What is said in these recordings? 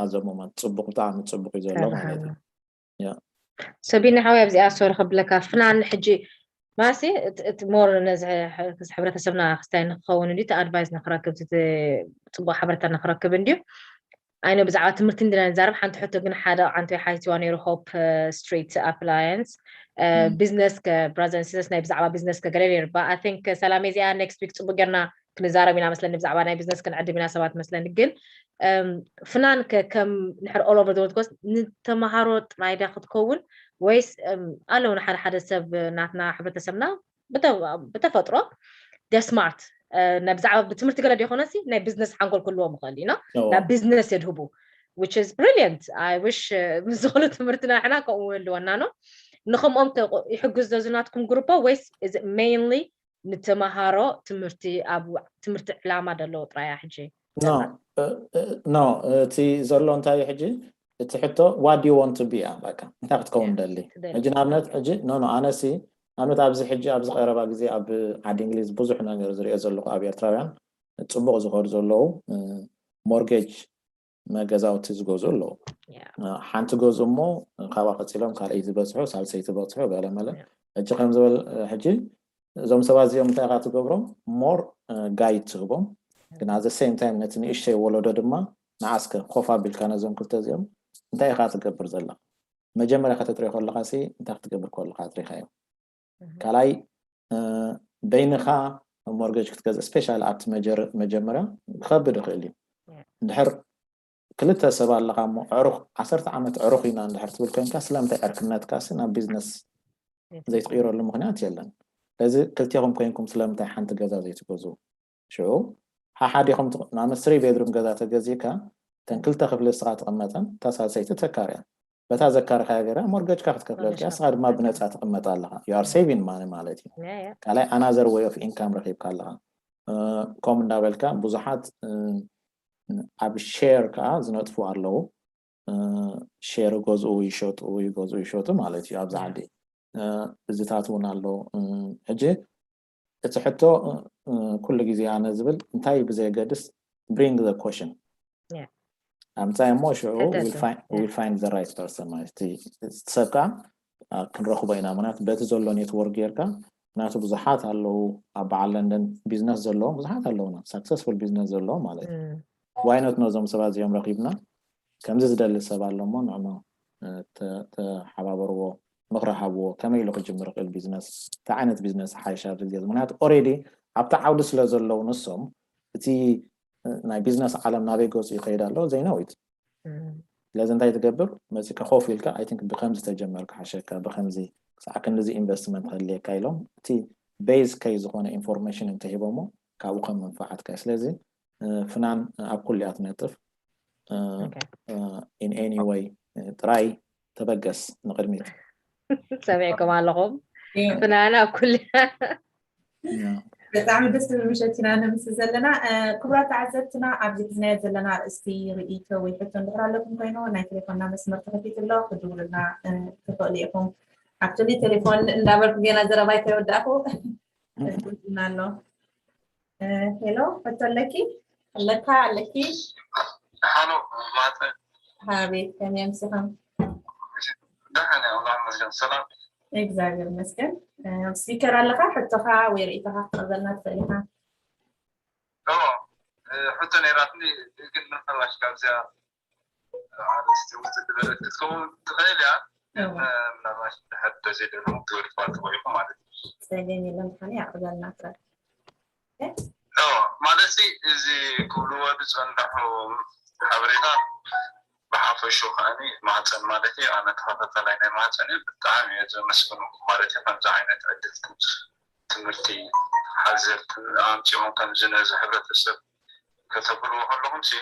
ኣዘ ሞመንት ጽቡቅ፣ ብጣዕሚ ጽቡቅ እዩ ዘሎ ማለት እዩ። ሰቢና ሓወይ ኣብዚኣ ሶሪ ከብለካ ፍናን ሕጂ ማሲ እቲ ሞር ነዚ ሕብረተሰብና ክስታይ ንክኸውን እንዲ ኣድቫይስ ንክረክብ ጽቡቅ ሓበረታ ንክረክብ እንዲ ኣይነ ብዛዕባ ትምህርቲ እንዲና ንዛረብ ሓንቲ ሕቶ ግን ሓደ ዓንቶ ሓይቲዋ ነይሩ ሆፕ ስትሪት ኣፕላያንስ ቢዝነስ ብራዘር ሲስተርስ ናይ ብዛዕባ ቢዝነስ ከገለ ነይሩ I think ሰላም እዚኣ ኔክስት ዊክ ጽቡቅ ጌርና ክንዛረብ ኢና መስለኒ ብዛዕባ ናይ ቢዝነስ ክንዕድም ኢና ሰባት መስለኒ ግን ፍናን ከም ንሕር all over the world ንተምሃሮ ጥራይ ዳ ክትከውን ወይስ ኣለውና ሓደ ሓደ ሰብ ናትና ሕብረተሰብና ብተፈጥሮ ስማርት ብዛዕባ ብትምህርቲ ገለ ዲኮነሲ ናይ ቢዝነስ ሓንጎል ክልዎም ይኽእል ኢና ናብ ቢዝነስ የድህቡ which is brilliant I wish ምስ ዝኾነ ትምህርትና ሕና ከምኡ ህልወና ነው ንከምኦም ይሕግዝ ዘዝናትኩም ግሩፖ ወይስ mainly ንተምሃሮ ትምህርቲ ኣብ ትምህርቲ ዕላማ ደለዎ ጥራያ ሕጂ ኖ እቲ ዘሎ እንታይ ሕጂ እቲ ሕቶ what do you want to be በቃ እንታይ ክትከውን ደሊ ሕጂ ንኣብነት ሕጂ ኖ ኖ ኣነሲ ንኣብነት ኣብዚ ሕጂ ኣብዚ ቀረባ ግዜ ኣብ ዓዲ እንግሊዝ ብዙሕ ነገር ዝሪኦ ዘለኹ ኣብ ኤርትራውያን ፅቡቅ ዝኸዱ ዘለዉ ሞርጌጅ መገዛውቲ ዝገዝኡ ኣለዉ ሓንቲ ገዝኡ እሞ ካብኣ ቀፂሎም ካልኣይ ዝበፅሑ ሳልሰይ ዝበፅሑ ገለ መለ ሕጂ ከም ዝበል ሕጂ እዞም ሰባት እዚኦም እንታይ ኢኻ ትገብሮም more guide ትህቦም ግን at the same time ነቲ ንእሽተይ ወለዶ ድማ ንዓስከ ኮፍ ኣቢልካ ነዞም ክልተ እዚኦም እንታይ ኢኻ ትገብር ዘለኻ መጀመርያ ከተጥርዮ ከለኻ ሲ እንታይ ክትገብር ከለኻ ትሪኻዮም ካልኣይ በይንኻ mortgage ክትገዝእ specially ኣብቲ መጀመርያ ክኸብድ ይኽእል እዩ እንድሕር ክልተ ሰብ ኣለኻ እሞ ዕሩኽ ዓሰርተ ዓመት ዕሩኽ ኢና እንድሕር ትብል ኮይንካ ስለምንታይ ዕርክነትካ ሲ ናብ ቢዝነስ ዘይትቕይረሉ ምኽንያት የለን ስለዚ ክልቴኹም ኮይንኩም ስለምንታይ ሓንቲ ገዛ ዘይትገዝኡ ሽዑ ሓሓዲኹም ንኣብነት three bedroom ገዛ ተገዚእካ ተን ክልተ ክፍሊ ንስኻ ትቕመጠን እታ ሳልሰይቲ ተካርያ በታ ዘካርኻያ ገይራ mortgage ካ ክትከፍለልካ ንስኻ ድማ ብነፃ ትቕመጥ ኣለኻ you are saving money ማለት እዩ ካልኣይ another way of income ረኺብካ ኣለኻ ከምኡ እንዳበልካ ብዙሓት ኣብ share ከዓ ዝነጥፉ ኣለዉ share ገዝኡ ይሸጡ ይገዝኡ ይሸጡ ማለት እዩ ኣብዚ ዓዲ እዚታት እውን ኣሎ ሕጂ እቲ ሕቶ ኩሉ ግዜ ኣነ ዝብል እንታይ ብዘየገድስ bring the question ኣምፃይ እሞ ሽዑ will find the right person ማለት እቲ ሰብ ከዓ ክንረኽቦ ኢና ምክንያቱ በቲ ዘሎ network ጌርካ ምክንያቱ ብዙሓት ኣለዉ ኣብ በዓል ለንደን ቢዝነስ ዘለዎም ብዙሓት ኣለዉና successful ቢዝነስ ዘለዎም ማለት እዩ why not ነዞም ሰባት እዚኦም ረኺብና ከምዚ ዝደሊ ሰብ ኣሎ እሞ ንዕሞ ተሓባበርዎ ምኽሪ ሃብዎ ከመይ ኢሉ ክጅምር ክእል ቢዝነስ እንታይ ዓይነት ቢዝነስ ሓይሻ ድልየት ምክንያቱ already ኣብቲ ዓውዲ ስለ ዘለዉ ንሶም እቲ ናይ ቢዝነስ ዓለም ናበይ ገፁ ይኸይድ ኣሎ they know it ስለዚ እንታይ ትገብር መፂካ ኮፍ ኢልካ I think ብከምዚ ተጀመር ክሓሸካ ብከምዚ ክሳዕ ክንድዚ ኢንቨስትመንት ከድልየካ ኢሎም እቲ base case ዝኾነ ኢንፎርሜሽን እንተሂቦሞ ካብኡ ከም መንፋዓትካ እዩ ስለዚ ፍናን ኣብ ኩሉ እያ ትነጥፍ in any way ጥራይ ተበገስ ንቅድሚት ሰሚዕኩም ኣለኹም ፍናን ኣብ ኩሉ ብጣዕሚ ደስ ትብል ምሸት ኢና ንምስ ዘለና ክቡራት ተዓዘብትና ኣብዚ ሒዝናዮ ዘለና ኣርእስቲ ርእይቶ ወይ ሕቶ እንድሕር ኣለኩም ኮይኑ ናይ ቴሌፎንና መስመር ተኸፊቱ ኣሎ ክድውሉልና ትኽእሉ ኢኹም ኣብትሊ ቴሌፎን እንዳበልኩ ጌና ዘረባይ ከይወዳእኩ እድልና ኣሎ ሄሎ ሕቶ ኣለኪ ኣለካ ኣለኪ ሃሎ ማፀ ሃቤት ከመይ ኣምሲኻም ደሓን እያ ኣምላኽ ይመስገን ሰላም እግዚኣብሔር ይመስገን ስፒከር ኣለካ ሕቶኻ ወይ ርእይቶኻ ክትቕርበልና ትኽእል ኢኻ ሕቶ ነይራትኒ ግን ምናልባሽ ካብዚኣ ኣርእስቲ ውፅእ ዝበለት ክትከውን ትኽእል እያ ምናልባሽ ድሕር ተዘይደለኹም ክበልኳ ትኽእሉ ማለት እዩ ፀገም የለን ድሓን ኣቕርበልና ትረክ ማለት እዚ ክብልዎ ዝፀንሑ ሓበሬታ ብሓፈሹ ከዓኒ ማህፀን ማለት እዩ ኣነ ተኸታተላይ ናይ ማህፀን እዩ ብጣዕሚ እየ ዘመስግነኩም ማለት እዩ ከምዚ ዓይነት ዕድል ትምህርቲ ሓዘር ኣምፂኦም ከምዚ ነዚ ሕብረተሰብ ከተብልዎ ከለኹም ሲ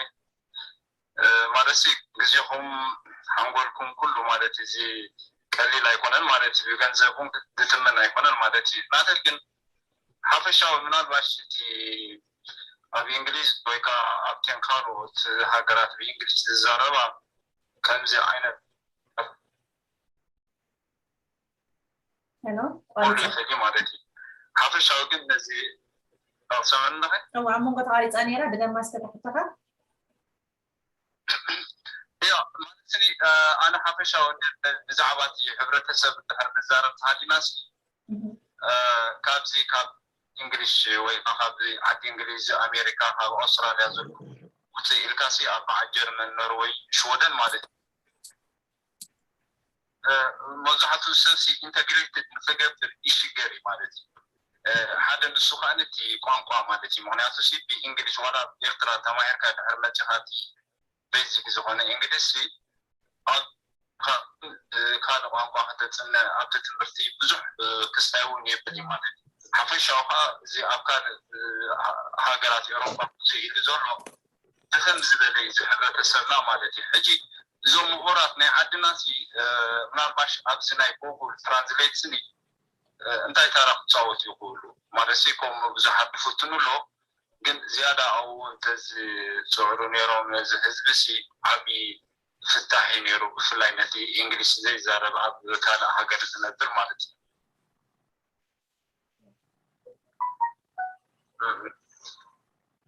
ማለት ግዜኹም ሓንጎልኩም ኩሉ ማለት እዚ ቀሊል ኣይኮነን ማለት እዩ ገንዘብኩም ዝትመን ኣይኮነን ማለት እዩ ናተት ግን ሓፈሻዊ ምናልባሽ እቲ ኣብ እንግሊዝ ወይ ከዓ ኣብተን ካልኦት ሃገራት ብእንግሊዝ ዝዛረባ ከምዚ ዓይነት ሄሎ ይኽእል ማለት እዩ ሓፈሻዊ ግን ነዚ ሰምዕና እዋ ኣብ መንጎ ተቋሪፃ ነይራ ብደማ እስከ ተሕተኻ ማለት እ፣ ኣነ ሓፈሻዊ ን- ን- ብዛዕባ እቲ ሕብረተሰብ እንድሕር ንዛረብ ተሃሊና ሲ እ፣ ካብዚ ካብ እንግሊሽ ወይ ከዓ ካብ ዓዲ እንግሊዝ፣ ኣሜሪካ፣ ካብ ኣውስትራልያ ዘሎ ውፅእ ኢልካ ሲ ኣብ በዓል ጀርመን፣ ኖርወይ፣ ሽወደን ማለት እዩ። እ፣ መብዛሕትኡ ሰብ ሲ ኢንተግሬትድ ንክገብር ይሽገር እዩ ማለት እዩ። እ፣ ሓደ ንሱ ከዓ እቲ ቋንቋ ማለት እዩ። ምክንያቱ ሲ ብእንግሊሽ ዋላ ኣብ ኤርትራ ተማሂርካ ድሕር መፂኻ እቲ ቤዚክ ዝኾነ እንግሊሽ ሲ ኣብ ካ- ካልእ ቋንቋ ከተፅነ ኣብቲ ትምህርቲ ብዙሕ ክስታይ እውን የብል እዩ ማለት እዩ። ሓፈሻዊ ከዓ እዚ ኣብ ካልእ ሃገራት ኤሮፓ ኢሉ ዘሎ ድኽም ዝበለ እዩ እዚ ሕብረተሰብና ማለት እዩ። ሕጂ እዞም ምሁራት ናይ ዓድና ሲ ምናልባሽ ኣብዚ ናይ ጉግል ትራንስሌት ስኒ እንታይ ታራ ክፃወት ይኽእሉ ማለት ሲ ከምኡ ብዙሓት ይፍትኑ ኣሎ። ግን ዝያዳ ኣብኡ እንተዝፅዕሩ ነይሮም ነዚ ህዝቢ ሲ ዓብዪ ፍታሕ እዩ ነይሩ፣ ብፍላይ ነቲ እንግሊሽ ዘይዛረብ ኣብ ካልእ ሃገር ዝነብር ማለት እዩ።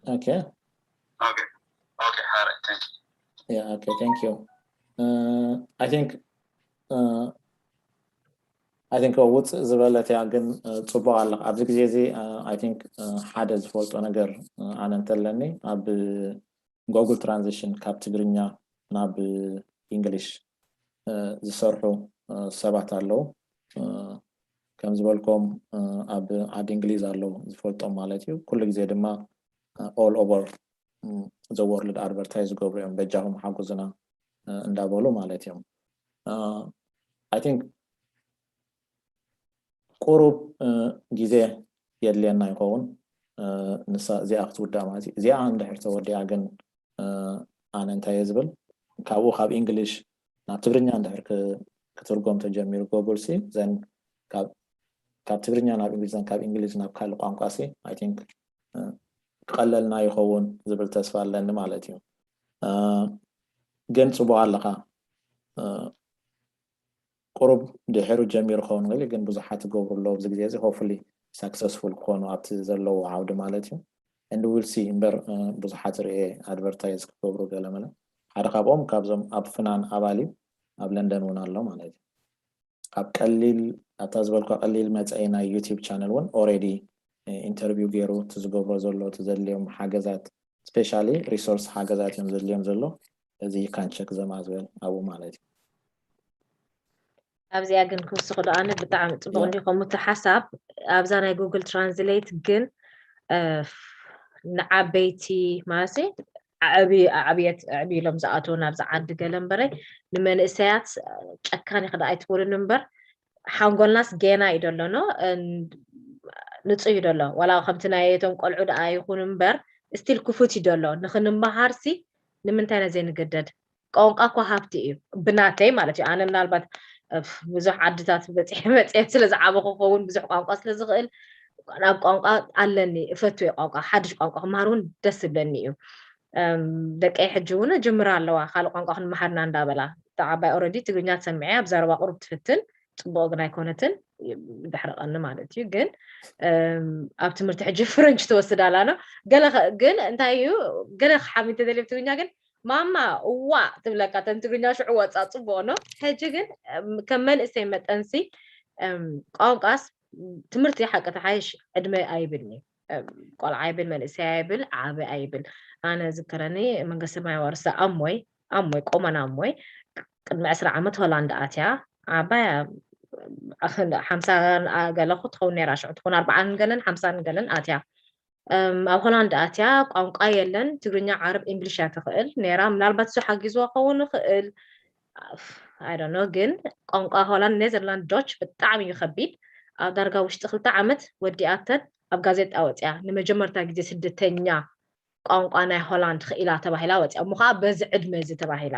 Okay. Okay. Okay, all right, thank you. Yeah, okay, thank you. Uh, I think uh, I think ውፅእ ዝበለት እያ ግን uh, ፅቡቅ ኣለካ ኣብዚ ግዜ እዚ uh, I think uh, ሓደ ዝፈልጦ ነገር uh, ኣነ እንተለኒ ኣብ ጎግል ትራንዚሽን ካብ ትግርኛ ናብ እንግሊሽ ዝሰርሑ ሰባት ኣለዉ። ከም ዝበልኩም ኣብ ዓዲ እንግሊዝ ኣለዉ ዝፈልጦም ማለት እዩ። ኩሉ ግዜ ድማ all over the world advertise ዝገብሩ እዮም፣ በጃኹም ሓጉዙና እንዳበሉ ማለት እዮም። I think ቁሩብ ግዜ የድልየና ይኸውን ንሳ እዚኣ ክትውዳእ ማለት እዩ። እዚኣ እንድሕር ተወዲኣ ግን ኣነ እንታይ እየ ዝብል፣ ካብኡ ካብ እንግሊሽ ናብ ትግርኛ እንድሕር ክትርጎም ተጀሚሩ ጎግል ሲ ዘን ካብ ትግርኛ ናብ እንግሊዝ ዘን ካብ እንግሊዝ ናብ ካልእ ቋንቋ ሲ I think ክቐለልና ይኸውን ዝብል ተስፋ ኣለኒ ማለት እዩ። ግን ፅቡቅ ኣለካ። ቁሩብ ድሕሩ ጀሚሩ ክኸውን ይኽእል እዩ፣ ግን ብዙሓት ይገብሩ ኣለዉ ኣብዚ ግዜ እዚ። Hopefully successful ክኾኑ ኣብቲ ዘለዉ ዓውዲ ማለት እዩ። And we'll see እምበር ብዙሓት ርእየ advertise ክገብሩ ገለመለ። ሓደ ካብኦም ካብዞም ኣብ ፍናን ኣባል እዩ፣ ኣብ ለንደን እውን ኣሎ ማለት እዩ። ኣብ ቀሊል ኣብታ ዝበልኳ ቀሊል መፀኢ ናይ ዩቲብ ቻነል እውን already interview ገይሩ እቲ ዝገብሮ ዘሎ እቲ ዘድልዮም ሓገዛት specially resource ሓገዛት እዮም ዘድልዮም ዘሎ። እዚ you can check them as well ኣብኡ ማለት እዩ። ኣብዚኣ ግን ክውስኽ ዶ ኣነ ብጣዕሚ ፅቡቅ እንዲኹም እቲ ሓሳብ ኣብዛ ናይ ጉግል ትራንስሌት ግን ንዓበይቲ ማለት ኣዕብየት ኣዕብዩ ኢሎም ዝኣተዉ ናብዚ ዓዲ ገለ እምበረ ንመንእሰያት ጨካኒ ክዳ ኣይትበሉን እምበር ሓንጎልናስ ገና እዩ ደሎ ኖ ንፁህ እዩ ደሎ ዋላ ከምቲ ናይ እቶም ቆልዑ ደኣ ይኹን እምበር still ክፉት እዩ ደሎ ንክንመሃርሲ ንምንታይ ኢና ዘይንግደድ ቋንቋ እኮ ሃብቲ እዩ ብናተይ ማለት እዩ ኣነ ምናልባት ብዙሕ ዓድታት በፂሐ መፅአ ስለ ዝዓበኹ ክኸውን ብዙሕ ቋንቋ ስለ ዝኽእል ናብ ቋንቋ ኣለኒ እፈትወ ቋንቋ ሓድሽ ቋንቋ ክመሃር እውን ደስ ዝብለኒ እዩ ደቀይ ሕጂ እውን ጅምራ ኣለዋ ካልእ ቋንቋ ክንመሃርና እንዳበላ እታ ዓባይ already ትግርኛ ትሰምዐ ኣብ ዘረባ ቁሩብ ትፍትን ፅቡቅ ግን ኣይኮነትን ድሕርቀኒ ማለት እዩ ግን ኣብ ትምህርቲ ሕጂ ፍረንች ትወስድ ኣላ ነው ገለ ግን እንታይ እዩ ገለ ክሓሚ እንተደልየ ትግርኛ ግን ማማ እዋ ትብለካ ተን ትግርኛ ሽዑ ወፃ ፅቡቅ ነው ሕጂ ግን ከም መንእሰይ መጠንሲ ቋንቋስ ትምህርቲ ሓቂ ተሓይሽ ዕድመ ኣይብልኒ ቆልዓ ይብል መንእሰይ ኣይብል ዓቢ ኣይብል ኣነ ዝከረኒ መንግስቲ ማይ ወርሳ ኣሞይ ኣሞይ ቆመን ኣሞይ ቅድሚ ዕስራ ዓመት ሆላንድ ኣትያ ዓባያ ሓምሳ ገለ ክትኸውን ነራ ሽዑ ትኾን ኣርባዓን ገለን ሓምሳን ገለን ኣትያ ኣብ ሆላንድ ኣትያ ቋንቋ የለን ትግርኛ ዓረብ እንግሊሽ እያ ትኽእል ነራ ምናልባት እሱ ሓጊዝዋ ክኸውን ይኽእል ኣይዶኖ ግን ቋንቋ ሆላንድ ኔዘርላንድ ዶች ብጣዕሚ እዩ ከቢድ ኣብ ዳርጋ ውሽጢ ክልተ ዓመት ወዲኣተን ኣብ ጋዜጣ ወፅያ ንመጀመርታ ግዜ ስደተኛ ቋንቋ ናይ ሆላንድ ክኢላ ተባሂላ ወፅያ እሞ ከዓ በዚ ዕድመ እዚ ተባሂላ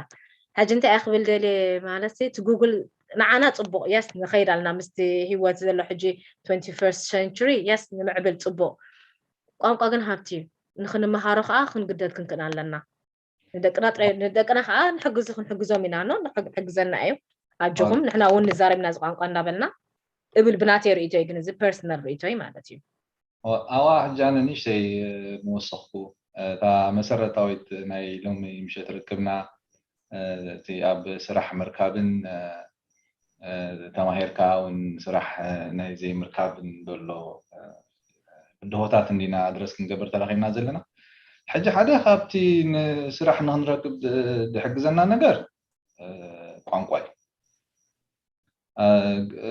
ሕጂ እንታይ ክብል ደልየ ማለት እቲ ጉግል ንዓና ፅቡቅ የስ ንኸይድ ኣልና ምስቲ ህይወት ዘሎ ሕጂ ትንቲ ፈርስት ሰንቹሪ የስ ንምዕብል ፅቡቅ ቋንቋ ግን ሃብቲ እዩ ንክንመሃሮ ከዓ ክንግደድ ክንክን ኣለና ንደቅና ጥራይ ንደቅና ከዓ ንሕግዙ ክንሕግዞም ኢና ኖ ሕግዘና እዩ ኣጆኹም ንሕና እውን ንዛረብ ኢና እዚ ቋንቋ እንዳበልና እብል ብናተይ ርእቶይ ግን እዚ ፐርሰናል ርእቶይ ማለት እዩ ኣዋ ሕጂ ኣነ ንእሽተይ ምወሰኽኩ እታ መሰረታዊት ናይ ሎሚ ምሸት ርክብና እቲ ኣብ ስራሕ ምርካብን ተማሂርካ እውን ስራሕ ናይ ዘይምርካብን ዘሎ ብድሆታት እንዲና ኣድረስ ክንገብር ተራኺብና ዘለና። ሕጂ ሓደ ካብቲ ንስራሕ ንክንረክብ ዝሕግዘና ነገር ቋንቋ እዩ።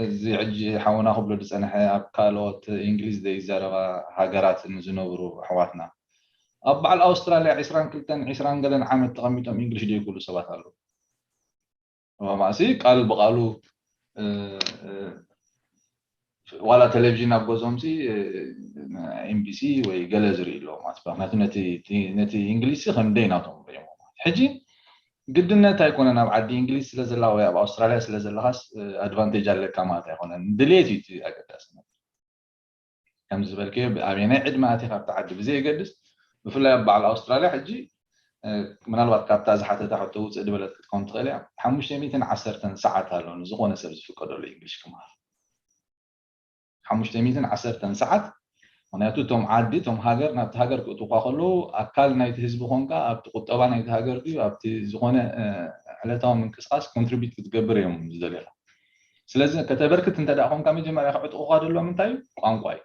እዚ ሕጂ ሓውና ክብሎ ዝፀንሐ ኣብ ካልኦት እንግሊዝ ዘይዛረባ ሃገራት ንዝነብሩ ኣሕዋትና ኣብ በዓል ኣውስትራልያ ዕስራን ክልተን ዕስራን ገለን ዓመት ተቐሚጦም እንግሊሽ ዘይክእሉ ሰባት ኣለዉ። ማእሲ ቃል ብቃሉ ዋላ ቴሌቪዥን ኣብ ገዝኦም ሲ ኤምቢሲ ወይ ገለ ዝርኢ ኣለዎም ማለት ምክንያቱ ነቲ እንግሊዝ ከም ደይ ናቶም ሪኦም ሕጂ ግድነት ኣይኮነን ኣብ ዓዲ እንግሊዝ ስለ ዘላ ወይ ኣብ ኣውስትራልያ ስለ ዘለካስ ኣድቫንቴጅ ኣለካ ማለት ኣይኮነን ድሌት እዩ ኣገዳሲ ከም ዝበልከዮ ኣበየናይ ዕድመ ኣቲኻ ኣብቲ ዓዲ ብዘየገድስ ብፍላይ ኣብ በዓል ኣውስትራልያ ሕጂ ምናልባት ካብታ ዝሓተታ ሕቶ ውፅእ ዝበለት ክትከውን ትኽእል እያ ሓሙሽተ ሚእትን ዓሰርተን ሰዓት ኣሎ ንዝኾነ ሰብ ዝፍቀደሉ እንግሊሽ ክመሃር ሓሙሽተ ሚእትን ዓሰርተን ሰዓት ምክንያቱ እቶም ዓዲ እቶም ሃገር ናብቲ ሃገር ክእትውካ ከለዉ ኣካል ናይቲ ህዝቢ ኮንካ ኣብቲ ቁጠባ ናይቲ ሃገር ድዩ ኣብቲ ዝኾነ ዕለታዊ ምንቅስቃስ ኮንትሪቢዩት ክትገብር እዮም ዝደልኻ ስለዚ ከተበርክት እንተ ደኣ ኮንካ መጀመርያ ክዕጥቑኻ ደሎም እንታይ እዩ ቋንቋ እዩ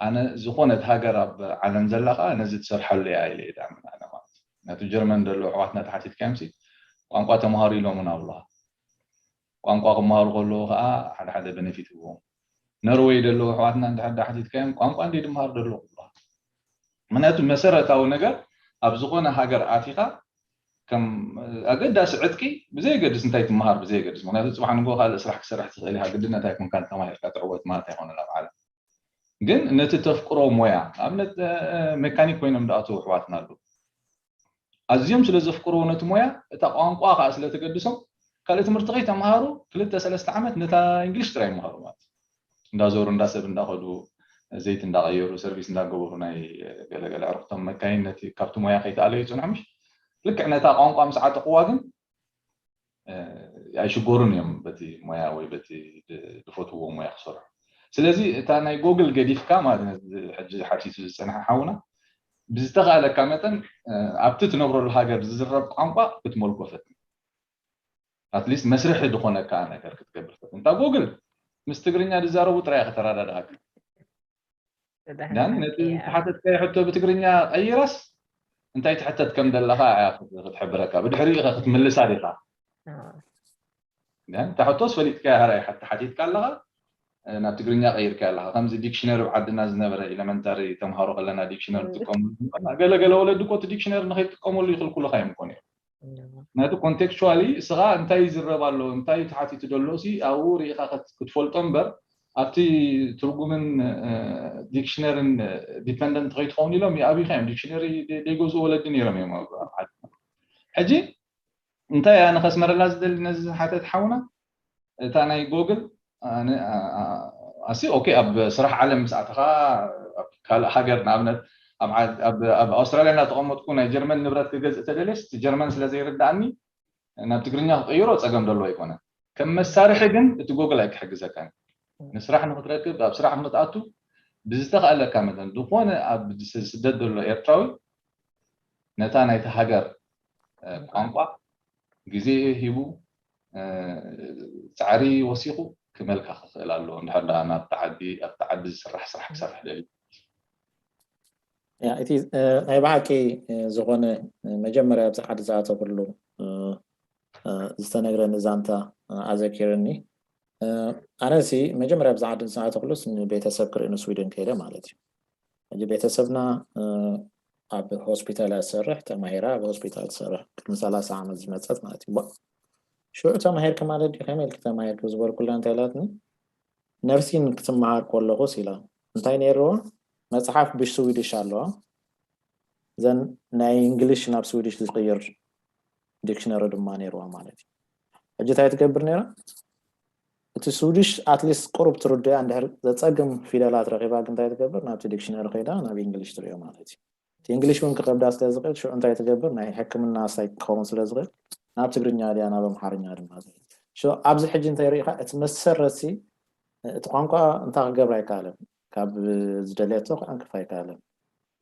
ኣነ ዝኾነት ሃገር ኣብ ዓለም ዘላ ከዓ ነዚ ትሰርሐሉ እያ ኢለ እየ ዝኣምን ኣነ ማለት ነቲ ጀርመን ዘሎ ኣሕዋትና ተሓቲትካዮም ሲ ቋንቋ ተምሃሩ ኢሎምን ኣብሉካ ቋንቋ ክመሃሩ ከለዉ ከዓ ሓደ ሓደ ቤነፊት ይህብዎም ኖርወይ ዘለዉ ኣሕዋትና እንድሕር ዳ ሓቲትካዮም ቋንቋ እንዲ ድመሃር ደሎ ክብሉካ ምክንያቱ መሰረታዊ ነገር ኣብ ዝኾነ ሃገር ኣቲኻ ከም ኣገዳሲ ዕጥቂ ብዘየገድስ እንታይ ትመሃር ብዘየገድስ ምክንያቱ ፅባሕ ንጎ ካልእ ስራሕ ክሰርሕ ትኽእል ኢኻ ግድነት ኣይኮንካን ተማሂርካ ትዕወት ማለት ኣይኮነን ኣብ ዓለም ግን ነቲ ተፍቅሮ ሞያ ኣብነት ሜካኒክ ኮይኖም ዝኣተዉ ኣሕዋትና ኣለዉ ኣዝዮም ስለ ዘፍቅርዎ ነቲ ሞያ እታ ቋንቋ ከዓ ስለ ተገድሶም ካልእ ትምህርቲ ከይተምሃሩ ክልተ ሰለስተ ዓመት ነታ እንግሊሽ ጥራይ ይምሃሩ ማለት እንዳዞሩ እንዳሰብ እንዳኸዱ ዘይት እንዳቀየሩ ሰርቪስ እንዳገበሩ ናይ ገለገለ ዕርክቶም መካይን ነቲ ካብቲ ሞያ ከይተኣለዩ ይፅንሑ ምሽ ልክዕ ነታ ቋንቋ ምስ ዓጠቅዋ ግን ኣይሽጎሩን እዮም በቲ ሞያ ወይ በቲ ዝፈትዎ ሞያ ክሰርሑ ስለዚ እታ ናይ ጎግል ገዲፍካ ማለት ሕጂ ሓቲቱ ዝፀንሐ ሓውና ብዝተኻእለካ መጠን ኣብቲ ትነብረሉ ሃገር ዝዝረብ ቋንቋ ክትመልኮ ፈትን ኣትሊስት መስርሒ ዝኾነካ ነገር ክትገብር ፈትን እንታ ጎግል ምስ ትግርኛ ዝዛረቡ ጥራይ ከተረዳድኣካ ዳን ነቲ ዝተሓተትካዮ ሕቶ ብትግርኛ ቀይራስ እንታይ ትሕተት ከም ዘለኻ እያ ክትሕብረካ ብድሕሪኡ ኢኻ ክትምልሳ ዲኻ እታ ሕቶስ ፈሊጥካያ ሕራይ ሓቲትካ ኣለኻ ናብ ትግርኛ ቀይርካ ኣለኻ ከምዚ ዲክሽነሪ ኣብ ዓድና ዝነበረ ኤለመንታሪ ተምሃሮ ከለና ዲክሽነሪ ትጥቀሙ ገለገለ ወለዲ ኮ ዲክሽነሪ ንኸይትጥቀመሉ ይኽልኩልኻ እዮም ኮነ ነቲ ኮንቴክስቹዋሊ እስኻ እንታይ ይዝረብ ኣሎ እንታይ ተሓቲቱ ደሎ ሲ ኣብኡ ርኢኻ ክትፈልጦ እምበር ኣብቲ ትርጉምን ዲክሽነርን ዲፐንደንት ከይትኸውን ኢሎም ይኣብዩካ እዮም ዲክሽነሪ ዘይገዝኡ ወለዲ ነይሮም እዮም ሕጂ እንታይ ኣነ ከስመረላ ዝደሊ ነዚ ሓተት ሓውና እታ ናይ ጎግል ኣሲ ኦኬ ኣብ ስራሕ ዓለም ምስ ኣተኻ ካልእ ሃገር ንኣብነት ኣብ ኣውስትራልያ እናተቐመጥኩ ናይ ጀርመን ንብረት ክገዝእ ተደልየስ ጀርመን ስለ ዘይርድኣኒ ናብ ትግርኛ ክቕይሮ ፀገም ደሎ ኣይኮነን ከም መሳርሒ ግን እቲ ጎግል ኣይክሕግዘካን ንስራሕ ንክትረክብ ኣብ ስራሕ ንክትኣቱ ብዝተኽኣለካ መጠን ዝኾነ ኣብ ስደት ዘሎ ኤርትራዊ ነታ ናይቲ ሃገር ቋንቋ ግዜ ሂቡ ፃዕሪ ወሲኹ ክመልካ ክኽእል ኣለዎ እንድሕር ዳ ናብቲ ዓዲ ኣብቲ ዓዲ ዝስራሕ ስራሕ ክሰርሕ ደልዩ እቲ ናይ ብሓቂ ዝኾነ መጀመርያ ኣብዚ ዓዲ ዝኣተኩሉ ዝተነግረኒ ዛንታ ኣዘኪርኒ ኣነሲ መጀመርያ ኣብዚ ዓዲ ዝኣተኩሉስ ንቤተሰብ ክርኢ ንስዊድን ከይደ ማለት እዩ ሕጂ ቤተሰብና ኣብ ሆስፒታል እያ ትሰርሕ ተማሂራ ኣብ ሆስፒታል ትሰርሕ ቅድሚ ሰላሳ ዓመት ዝመፀት ማለት እዩ ሽዑ ተማሂርኪ ማለት ድዩ ከመይ ኢልኪ ተማሂርኪ ዝበልኩላ እንታይ ኢላትኒ ነርሲን ክትመሃር ከለኹስ ኢላ እንታይ ነይርዎ መፅሓፍ ብስዊድሽ ኣለዋ ዘን ናይ እንግሊሽ ናብ ስዊድሽ ዝቅይር ዲክሽነሪ ድማ ነይርዋ ማለት እዩ ሕጂ እንታይ ትገብር ነይራ እቲ ስዊድሽ ኣትሊስት ቁሩብ ትርድያ እንድሕር ዘፀግም ፊደላት ረኺባ ግን እንታይ ትገብር ናብቲ ዲክሽነሪ ከይዳ ናብ እንግሊሽ ትሪኦ ማለት እዩ እቲ እንግሊሽ እውን ክኸብዳ ስለ ዝኽእል ሽዑ እንታይ ትገብር ናይ ሕክምና ሳይ ክኸውን ስለ ዝኽእል ናብ ትግርኛ ድያ ናብ ኣምሓርኛ ድማ ኣብዚ ሕጂ እንታይ ርኢኻ እቲ መሰረትሲ እቲ ቋንቋ እንታይ ክገብር ኣይከኣለን ካብ ዝደልየቶ ክኣንክፍ ኣይከኣለን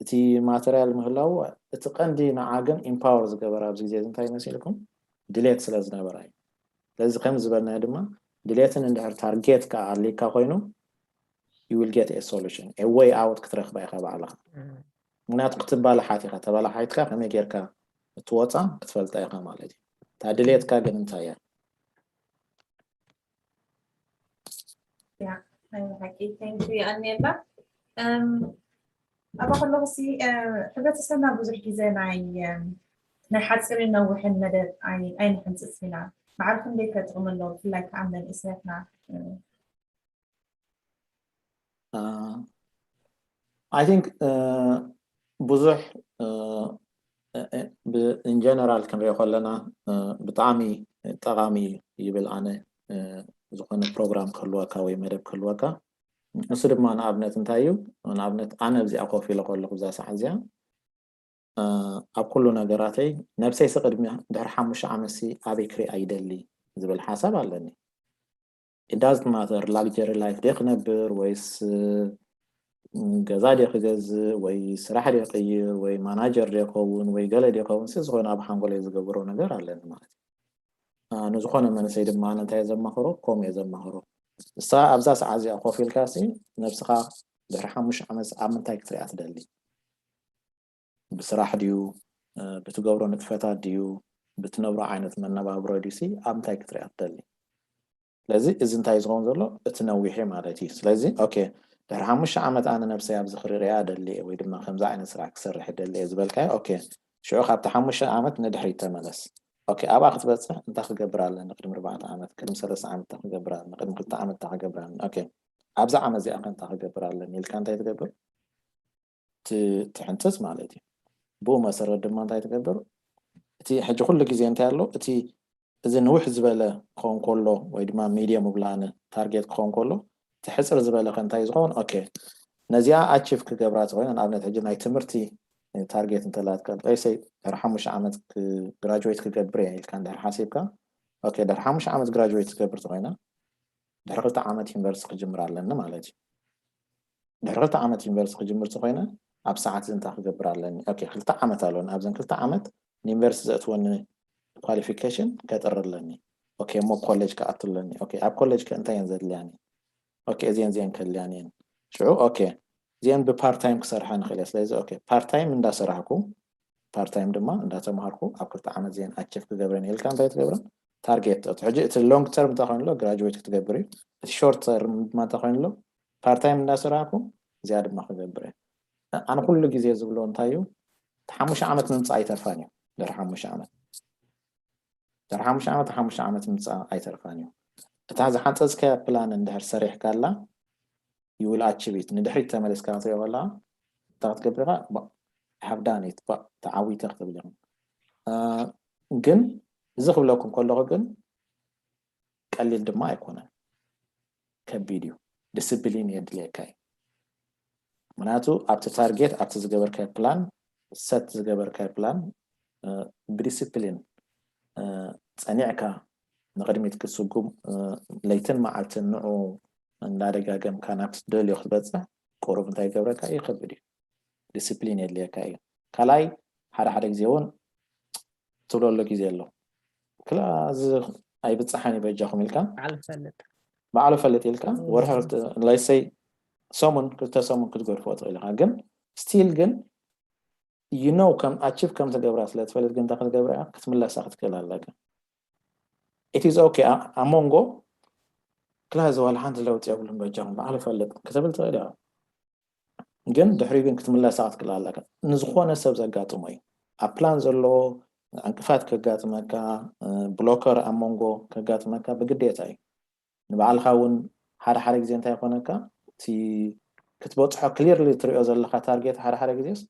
እቲ ማተርያል ምህላው እቲ ቀንዲ ንዓ ግን ኢምፓወር ዝገበረ ኣብዚ ግዜ እንታይ መሲልኩም ድሌት ስለ ዝነበረ እዩ። ስለዚ ከም ዝበልናዮ ድማ ድሌትን እንድሕር ታርጌት ከኣ ኣሊካ ኮይኑ you will get a solution a way out ክትረክባ ኢካ ባዕልካ። ምክንያቱ ክትባላሓት ኢካ፣ ተባላሓይትካ ከመይ ጌርካ እትወፃ ክትፈልጣ ኢካ ማለት እዩ። እታ ድሌትካ ግን እንታይ እያ? ያ ናይ ሓቂ thank you ኣኔላ። ኣባ ከለኹ ሲ ሕብረተሰብና ብዙሕ ግዜ ናይ ናይ ሓፂርን ነዊሕን መደብ ኣይንሕንፅፅ ኢና። ማዕረ ክንደይ ከጥቕሚ ኣለዎ ብፍላይ ከዓ መንእሰያትና? I think ብዙሕ in general ክንሪኦ ከለና ብጣዕሚ ጠቓሚ ይብል ኣነ። ዝኾነ ፕሮግራም ክህልወካ ወይ መደብ ክህልወካ፣ እሱ ድማ ንኣብነት እንታይ እዩ? ንኣብነት ኣነ ኣብዚኣ ኮፍ ኢለ ከለኹ እዛ ሰዓት እዚኣ ኣብ ኩሉ ነገራተይ ነብሰይ ሲ ቅድሚ ድሕሪ ሓሙሽተ ዓመት ሲ ኣበይ ክሪኣ ይደሊ ዝብል ሓሳብ ኣለኒ። It doesn't matter luxury life ድየ ክነብር ወይስ ገዛ ድየ ክገዝእ ወይ ስራሕ ድየ ክቅይር ወይ ማናጀር ድየ ክኸውን ወይ ገለ ድየ ክኸውን ሲ ዝኾነ ኣብ ሓንጎለይ ዝገብሮ ነገር ኣለኒ ማለት እዩ። ንዝኾነ መንእሰይ ድማ እንታይ እየ ዘማኽሮ? ከምኡ እየ ዘማኽሮ። ንሳ ኣብዛ ሰዓት እዚኣ ኮፍ ኢልካ ሲ ነብስኻ ድሕሪ ሓሙሽተ ዓመት ኣብ ምንታይ ክትሪኣ ትደሊ? ብስራሕ ድዩ? ብትገብሮ ንጥፈታት ድዩ? ብትነብሮ ዓይነት መነባብሮ ድዩ ሲ ኣብ ምንታይ ክትሪኣ ትደሊ? ስለዚ እዚ እንታይ ዝኸውን ዘሎ? እቲ ነዊሑ ማለት እዩ። ስለዚ ኦኬ ድሕሪ ሓሙሽተ ዓመት ኣነ ነብሰይ ኣብዚ ክሪኣ ደሊ ወይ ድማ ከምዚ ዓይነት ስራሕ ክሰርሕ ደሊ ዝበልካዮ ኦኬ ሽዑ ካብቲ ሓሙሽተ ዓመት ንድሕሪት ተመለስ። ኦኬ ኣብኣ ክትበፅሕ እንታይ ክገብር ኣለኒ? ቅድሚ ኣርባዕተ ዓመት፣ ቅድሚ ሰለስተ ዓመት እንታይ ክገብር ኣለኒ? ቅድሚ ክልተ ዓመት እንታይ ክገብር ኣለኒ? ኦኬ ኣብዛ ዓመት እዚኣ ከ እንታይ ክገብር ኣለኒ ኢልካ እንታይ ትገብር? ትሕንፅፅ ማለት እዩ። ብኡ መሰረት ድማ እንታይ ትገብር? እቲ ሕጂ ኩሉ ግዜ እንታይ ኣሎ? እቲ እዚ ንውሕ ዝበለ ክኸውን ከሎ ወይ ድማ ሚድየም ብላን ታርጌት ክኸውን ከሎ እቲ ሕፅር ዝበለ ከ እንታይ ዝኸውን? ኦኬ ነዚኣ ኣቺቭ ክገብራ ተኮይነ ንኣብነት ሕጂ ናይ ትምህርቲ ታርጌት እንተላትካ ሰይ ድሕሪ ሓሙሽተ ዓመት ግራጁዌት ክገብር እየ ኢልካ እንድሕር ሓሲብካ ኦኬ ድሕሪ ሓሙሽተ ዓመት ግራጁዌት ክገብር ተኮይነ ድሕሪ ክልተ ዓመት ዩኒቨርሲቲ ክጅምር ኣለኒ ማለት እዩ። ድሕሪ ክልተ ዓመት ዩኒቨርሲቲ ክጅምር ተኮይነ ኣብ ሰዓት እዚ እንታይ ክገብር ኣለኒ? ኦኬ ክልተ ዓመት ኣለኒ። ኣብዘን ክልተ ዓመት ንዩኒቨርሲቲ ዘእትወኒ ኳሊፊኬሽን ከጥሪ ኣለኒ። ኦኬ እሞ ኮሌጅ ክኣቱ ኣለኒ። ኦኬ ኣብ ኮሌጅ ከ እንታይ እየን ዘድልያኒ? ኦኬ እዚአን እዚአን ከድልያኒ እየን። ሽዑ ኦኬ እዚአን ብፓርት ታይም ክሰርሓ ንኽእል እየ። ስለዚ ኦኬ ፓርት ታይም እንዳሰራሕኩ ፓርት ታይም ድማ እንዳተምሃርኩ ኣብ ክልተ ዓመት እዚአን ኣቺቭ ክገብረን ኢልካ እንታይ ትገብረን? ታርጌት ትኣቱ። ሕጂ እቲ ሎንግ ተርም እንታይ ኮይኑ ኣሎ ግራጁዌት ክትገብር እዩ። እቲ ሾርት ተርም ድማ እንታይ ኮይኑ ኣሎ ፓርት ታይም እንዳሰራሕኩ እዚኣ ድማ ክገብር እየ። ኣነ ኩሉ ግዜ ዝብሎ እንታይ እዩ እቲ ሓሙሽተ ዓመት ምምፃእ ኣይተርፋን እዩ። ድሕሪ ሓሙሽተ ዓመት ድሕሪ ሓሙሽተ ዓመት ሓሙሽተ ዓመት ምምፃእ ኣይተርፋን እዩ። እታ ዝሓንፀፅካያ ፕላን እንድሕር ሰሪሕካላ you will achieve it ንድሕሪት ተመሊስካ ክትሪኦ ከለካ እንታይ ክትገብር ኢካ have done it ተዓዊተ ክትብል ኢኻ። ግን እዚ ክብለኩም ከለኹ ግን ቀሊል ድማ ኣይኮነን፣ ከቢድ እዩ። ዲስፕሊን የድልየካ እዩ። ምክንያቱ ኣብቲ ታርጌት ኣብቲ ዝገበርካዮ ፕላን ሰት ዝገበርካዮ ፕላን ብዲስፕሊን ፀኒዕካ ንቅድሚት ክትስጉም ለይትን መዓልትን ንዑ እንዳደጋገምካ ናብቲ ትደልዮ ክትበፅሕ ቁሩብ እንታይ ይገብረካ እዩ ከብድ እዩ። ዲስፕሊን የድልየካ እዩ። ካልኣይ ሓደ ሓደ ግዜ እውን ትብለሉ ግዜ ኣሎ ክላ እዚ ኣይብፅሓን እዩ በጃኹም ኢልካ ባዕሉ ፈልጥ ባዕሉ ፈልጥ ኢልካ ወርሒ ለይሰይ ሰሙን ክልተ ሰሙን ክትገድፎ ትኽእል ኢኻ። ግን ስቲል ግን you know ከም ኣቺቭ ከም ትገብራ ስለ ትፈልጥ ግን እንታይ ክትገብራ ክትምለሳ ክትክእል ኣለካ። It is okay ኣብ መንጎ ክላ እዚ ዋላ ሓንቲ ለውጢ የብሉን በጃኹም ባዕሉ ፈልጥ ክትብል ትኽእል ኢኻ። ግን ድሕሪ ግን ክትምለሳ ክትክእል ኣለካ። ንዝኾነ ሰብ ዘጋጥሞ እዩ። ኣብ ፕላን ዘሎ ዕንቅፋት ከጋጥመካ፣ ብሎከር ኣብ መንጎ ከጋጥመካ ብግዴታ እዩ። ንባዕልካ እውን ሓደ ሓደ ግዜ እንታይ ይኮነካ እቲ ክትበፅሖ ክሊርሊ ትሪኦ ዘለካ ታርጌት ሓደ ሓደ ግዜስ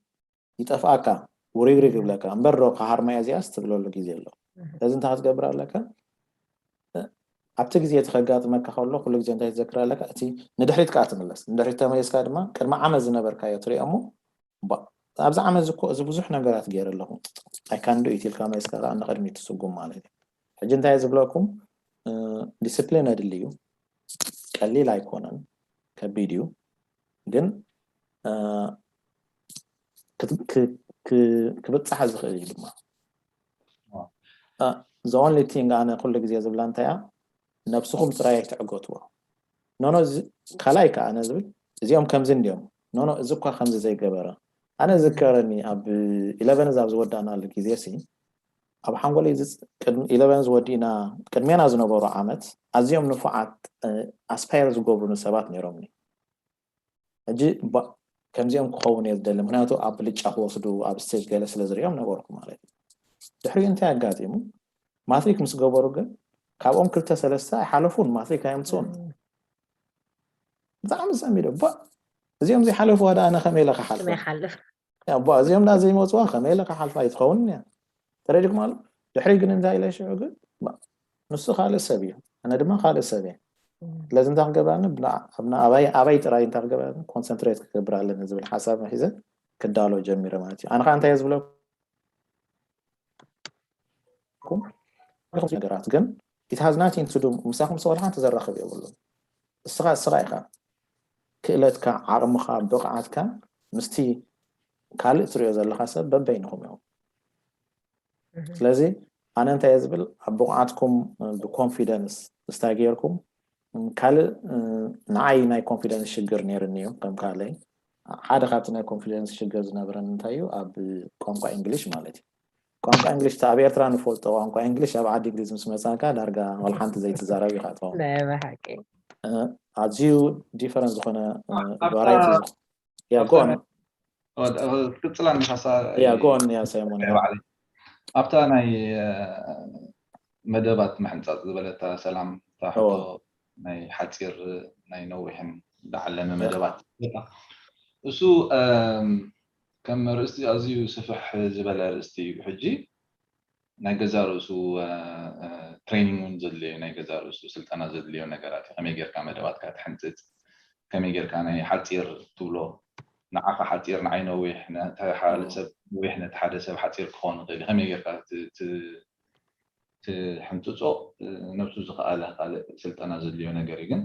ይጠፍኣካ ውሪግሪግ ይብለካ እምበር ዶ ካሃርማ እዚኣስ ትብለሉ ግዜ ኣሎ። ስለዚ እንታይ ክትገብር ኣለካ ኣብቲ ግዜ እቲ ከጋጥመካ ከሎ ኩሉ ግዜ እንታይ ትዘክር ኣለካ እቲ ንድሕሪት ከዓ ትምለስ። ንድሕሪት ተመሊስካ ድማ ቅድሚ ዓመት ዝነበርካዮ ትሪኦ እሞ ኣብዚ ዓመት እዚ እኮ እዚ ብዙሕ ነገራት ገይረ ኣለኹ ኣይካንዱ ኢት ኢልካ መሊስካ ከዓ ንቅድሚት ትስጉም ማለት እዩ። ሕጂ እንታይ ዝብለኩም ዲስፕሊን ኣድሊ እዩ። ቀሊል ኣይኮነን፣ ከቢድ እዩ። ግን ክብፃሕ ዝኽእል እዩ ድማ። The only thing ኣነ ኩሉ ግዜ ዝብላ እንታይ እያ፣ ነብስኹም ጥራይ ኣይትዕገትዎ። ኖኖ ካልኣይ ከዓ ኣነ ዝብል እዚኦም ከምዚ እንዲዮም፣ ኖኖ እዚ እኳ ከምዚ ዘይገበረ። ኣነ ዝከረኒ ኣብ ኢለቨን ኣብ ዝወዳእናሉ ግዜ ሲ ኣብ ሓንጎለይ ኢለቨን ዝወዲእና ቅድሜና ዝነበሩ ዓመት ኣዝዮም ንፉዓት ኣስፓየር ዝገብሩኒ ሰባት ነይሮምኒ። ሕጂ ከምዚኦም ክኸውን እየ ዝደሊ፣ ምክንያቱ ኣብ ብልጫ ክወስዱ ኣብ ስቴጅ ገለ ስለ ዝሪኦም ነበርኩ ማለት እዩ። ድሕሪኡ እንታይ ኣጋጢሙ? ማትሪክ ምስ ገበሩ ግን ካብኦም ክልተ ሰለስተ ኣይሓለፉን፣ ማትሪክ ኣየምፅኡን። ብጣዕሚ ዝሰሚዶ ባ እዚኦም ዘይሓለፉ ዋዳ ኣነ ከመይ ኢለ ክሓልፎ? ባ እዚኦም ዳ ዘይመፅዋ ከመይ ኢለ ክሓልፋ ይትኸውን እያ። ተረዲኩም ኣሎ። ድሕሪ ግን እንታይ ኢለ ሽዑ ግን ንሱ ካልእ ሰብ እዩ፣ ኣነ ድማ ካልእ ሰብ እየ። ስለዚ እንታይ ክገብር ኣለኒ? ኣባይ ጥራይ እንታይ ክገብር ኣለኒ? ኮንሰንትሬት ክገብር ኣለኒ ዝብል ሓሳብ ሒዘ ክዳሎ ጀሚረ ማለት እዩ። ኣነ ከዓ እንታይ እየ ዝብለኩም? ነገራት ግን it has nothing to do ምሳኹም ሰው ሓንቲ ዘራኽብ የብሉን። እስኻ እስኻ ኢኻ ክእለትካ፣ ዓቕምኻ፣ ብቕዓትካ ምስቲ ካልእ ትሪኦ ዘለኻ ሰብ በበይንኹም እዮም። ስለዚ ኣነ እንታይ እየ ዝብል፣ ኣብ ብቕዓትኩም ብኮንፊደንስ ስታይ ጌርኩም ካልእ ንዓይ ናይ ኮንፊደንስ ሽግር ነይርኒ እዩ። ከም ካልኣይ ሓደ ካብቲ ናይ ኮንፊደንስ ሽግር ዝነበረን እንታይ እዩ፣ ኣብ ቋንቋ እንግሊሽ ማለት እዩ። ቋንቋ እንግሊሽ ኣብ ኤርትራ ንፈልጦ ቋንቋ እንግሊሽ ኣብ ዓዲ እንግሊዝ ምስ መጻካ ዳርጋ ዋላ ሓንቲ ዘይትዛረብ ኢኻ ትኸውን። ኣዝዩ ዲፈረንት ዝኾነ ቫራይቲ። ክትቅፅላ እንዲኻ ያ ጎን ያ ሳይሞን ባዕለይ ኣብታ ናይ መደባት ምሕንፃፅ ዝበለታ ሰላም ታሕቶ ናይ ሓፂር ናይ ነዊሕን ዝዓለመ መደባት እሱ ከም ርእስቲ ኣዝዩ ስፍሕ ዝበለ ርእስቲ እዩ። ሕጂ ናይ ገዛ ርእሱ ትሬኒንግ እውን ዘድልዮ ናይ ገዛ ርእሱ ስልጠና ዘድልዮ ነገራት እዩ። ከመይ ጌርካ መደባትካ ትሕንፅፅ፣ ከመይ ጌርካ ናይ ሓፂር ትብሎ ንዓኻ ሓፂር ንዓይ ነዊሕ፣ ነቲ ካልእ ሰብ ነዊሕ፣ ነቲ ሓደ ሰብ ሓፂር ክኸውን ይኽእል እዩ። ከመይ ጌርካ ትሕንፅፆ ነብሱ ዝኸኣለ ካልእ ስልጠና ዘድልዮ ነገር እዩ። ግን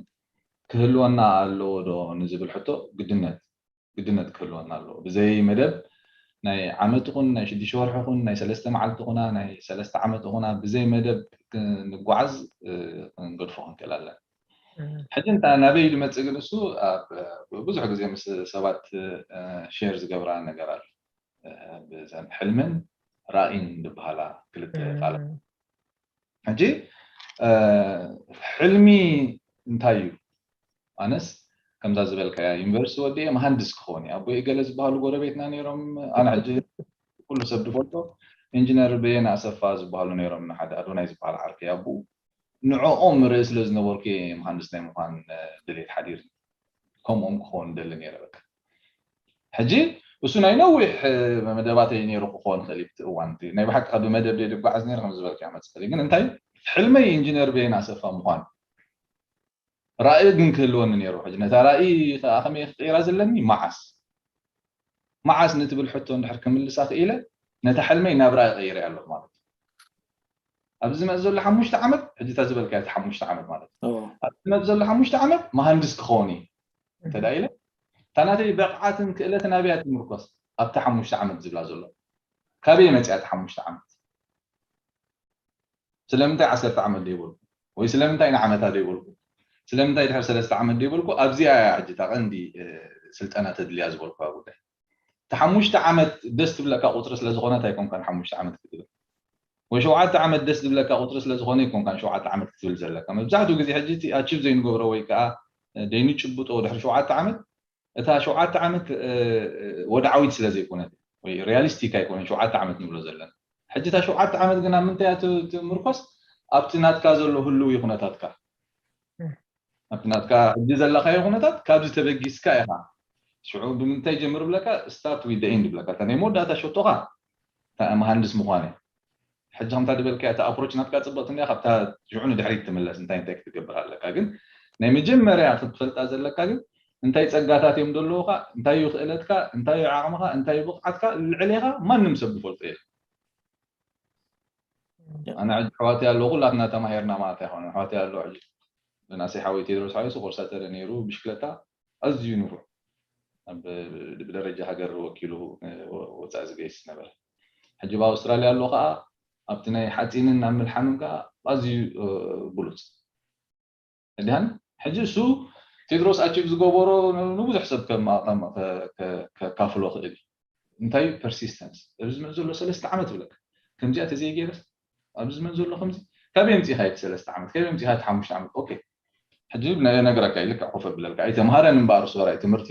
ክህልወና ኣለዎ ዶ ንዝብል ሕቶ ግድነት ግድነት ክህልወና ኣለዎ። ብዘይ መደብ ናይ ዓመት ይኹን ናይ ሽዱሽተ ወርሒ ይኹን ናይ ሰለስተ መዓልቲ ይኹና ናይ ሰለስተ ዓመት ይኹና ብዘይ መደብ ክንጓዓዝ ክንገድፎ ክንክእል ኣለና። ሕጂ እንታ ናበይ ዝመፅእ ግን እሱ ኣብ ብዙሕ ግዜ ምስ ሰባት ሼር ዝገብራ ነገር ኣሎ። ብዘን ሕልምን ራእይን ዝበሃላ ክልተ ቃላት ሕጂ ሕልሚ እንታይ እዩ? ኣነስ ከምዛ ዝበልካያ ዩኒቨርሲቲ ወዲኤ መሃንድስ ክኸውን እየ። ኣቦይ ገለ ዝበሃሉ ጎረቤትና ነይሮም። ኣነ ሕጂ ኩሉ ሰብ ዝፈልጦ ኢንጂነር በየነ ኣሰፋ ዝበሃሉ ነይሮም። ሓደ ኣዶናይ ዝበሃል ዓርከይ ኣቦኡ ንዕኦም ርኢ ስለ ዝነበርኩ እየ መሃንድስ ናይ ምዃን ድሌት ሓዲርኒ። ከምኦም ክኸውን ደሊ ነይረ በቃ። ሕጂ እሱ ናይ ነዊሕ መደባተይ ነይሩ ክኸውን ይኽእል እዩ። ብቲ እዋን እቲ ናይ ብሓቂ ካብ ብመደብ ደይ ድጓዓዝ ነይረ ከም ዝበልካ መፅእ ግን እንታይ ሕልመይ ኢንጂነር በየነ ኣሰፋ ምዃን ራእይ ግን ክህልወኒ ነይሩ። ሕጂ ነታ ራእይ ከዓ ከመይ ክቅይራ ዘለኒ መዓስ መዓስ ንትብል ሕቶ እንድሕር ክምልሳ ክኢለ ነታ ሕልመይ ናብ ራእይ ቀይረ ኣለኹ ማለት እዩ። ኣብዚ ዝመፅ ዘሎ ሓሙሽተ ዓመት ሕጂ እታ ዝበልካ እቲ ሓሙሽተ ዓመት ማለት እዩ። ኣብዚ ዝመፅ ዘሎ ሓሙሽተ ዓመት መሃንድስ ክኸውን እዩ እንተ ኢለ እታ ናተይ ብቕዓትን ክእለትን ኣበይ ትምርኮስ ኣብቲ ሓሙሽተ ዓመት ዝብላ ዘሎ ካበይ መፅያ እቲ ሓሙሽተ ዓመት ስለምንታይ ዓሰርተ ዓመት ዘይበልኩ ወይ ስለምንታይ ንዓመታ ዘይበልኩ ስለምንታይ ድሕሪ ሰለስተ ዓመት ዘይበልኩ ኣብዚኣ እያ ሕጂ እታ ቀንዲ ስልጠና ተድልያ ዝበልኩዋ ጉዳይ። እቲ ሓሙሽተ ዓመት ደስ ትብለካ ቁፅሪ ስለዝኾነት ኣይኮንካን ሓሙሽተ ዓመት ክትብል ወይ ሸውዓተ ዓመት ደስ ዝብለካ ቁፅሪ ስለዝኾነ ኣይኮንካን ሸውዓተ ዓመት ክትብል ዘለካ። መብዛሕትኡ ግዜ ሕጂ እቲ ኣቺቭ ዘይንገብሮ ወይ ከዓ ዘይንጭብጦ ድሕሪ ሸውዓተ ዓመት እታ ሸውዓተ ዓመት ወድዓዊት ስለዘይኮነት ወይ ሪያሊስቲክ ኣይኮነን ሸውዓተ ዓመት ንብሎ ዘለና። ሕጂ እታ ሸውዓተ ዓመት ግን ኣብ ምንታይ እያ ትምርኮስ? ኣብቲ ናትካ ዘሎ ህልዊ ኩነታትካ ኣብቲ ናትካ ሕጂ ዘለካዮ ኩነታት ካብዚ ተበጊስካ ኢኻ ሽዑ ብምንታይ ጀምር ብለካ start with the end ብለካ እታ ናይ መወዳእታ ሸቶኻ መሃንድስ ምዃን እያ። ሕጂ ከምታ ዝበልካያ እታ ኣፕሮች ናትካ ፅብቕቲ እንዲያ ካብታ ሽዑ ንድሕሪት ትምለስ እንታይ እንታይ ክትገብር ኣለካ ግን ናይ መጀመርያ ክትፈልጣ ዘለካ ግን እንታይ ፀጋታት እዮም ዘለውካ እንታይ እዩ ክእለትካ እንታይ እዩ ዓቕምኻ እንታይ እዩ ብቕዓትካ ልዕሌኻ ማንም ሰብ ዝፈልጦ የለ ኣነ ሕጂ ኣሕዋተይ ኣለዉ ኩላትና ተማሂርና ማለት ኣይኮነን ኣሕዋተይ ኣለዉ ሕጂ ናሰይ ሓወይ ቴድሮስ ሓዊሱ ኮርሳተረ ነይሩ ብሽክለታ ኣዝዩ ንፉዕ ኣብ ብደረጃ ሃገር ወኪሉ ወፃኢ ዝገይስ ነበረ። ሕጂ ኣብ ኣውስትራልያ ኣሎ ከዓ ኣብቲ ናይ ሓፂንን ኣብ ምልሓምን ከዓ ኣዝዩ ብሉፅ። እዲሃን ሕጂ እሱ ቴድሮስ ኣቺቭ ዝገበሮ ንብዙሕ ሰብ ከካፍሎ ክእል እዩ። እንታይ እዩ ፐርሲስተንስ? ኣብዚ ዝመፅ ዘሎ ሰለስተ ዓመት ይብለካ። ከምዚኣ ተዘይገይረስ ኣብዚ ዝመፅ ዘሎ ከምዚ ካበይ ኣምፂእካ እቲ ሰለስተ ዓመት? ካበይ ኣምፂእካ እቲ ሓሙሽተ ዓመት? ኦኬ ሕጂ ነግረካ ይልካ ኮፍ ብለልካ ኣይተምሃረን እምበኣር ሶራይ ትምህርቲ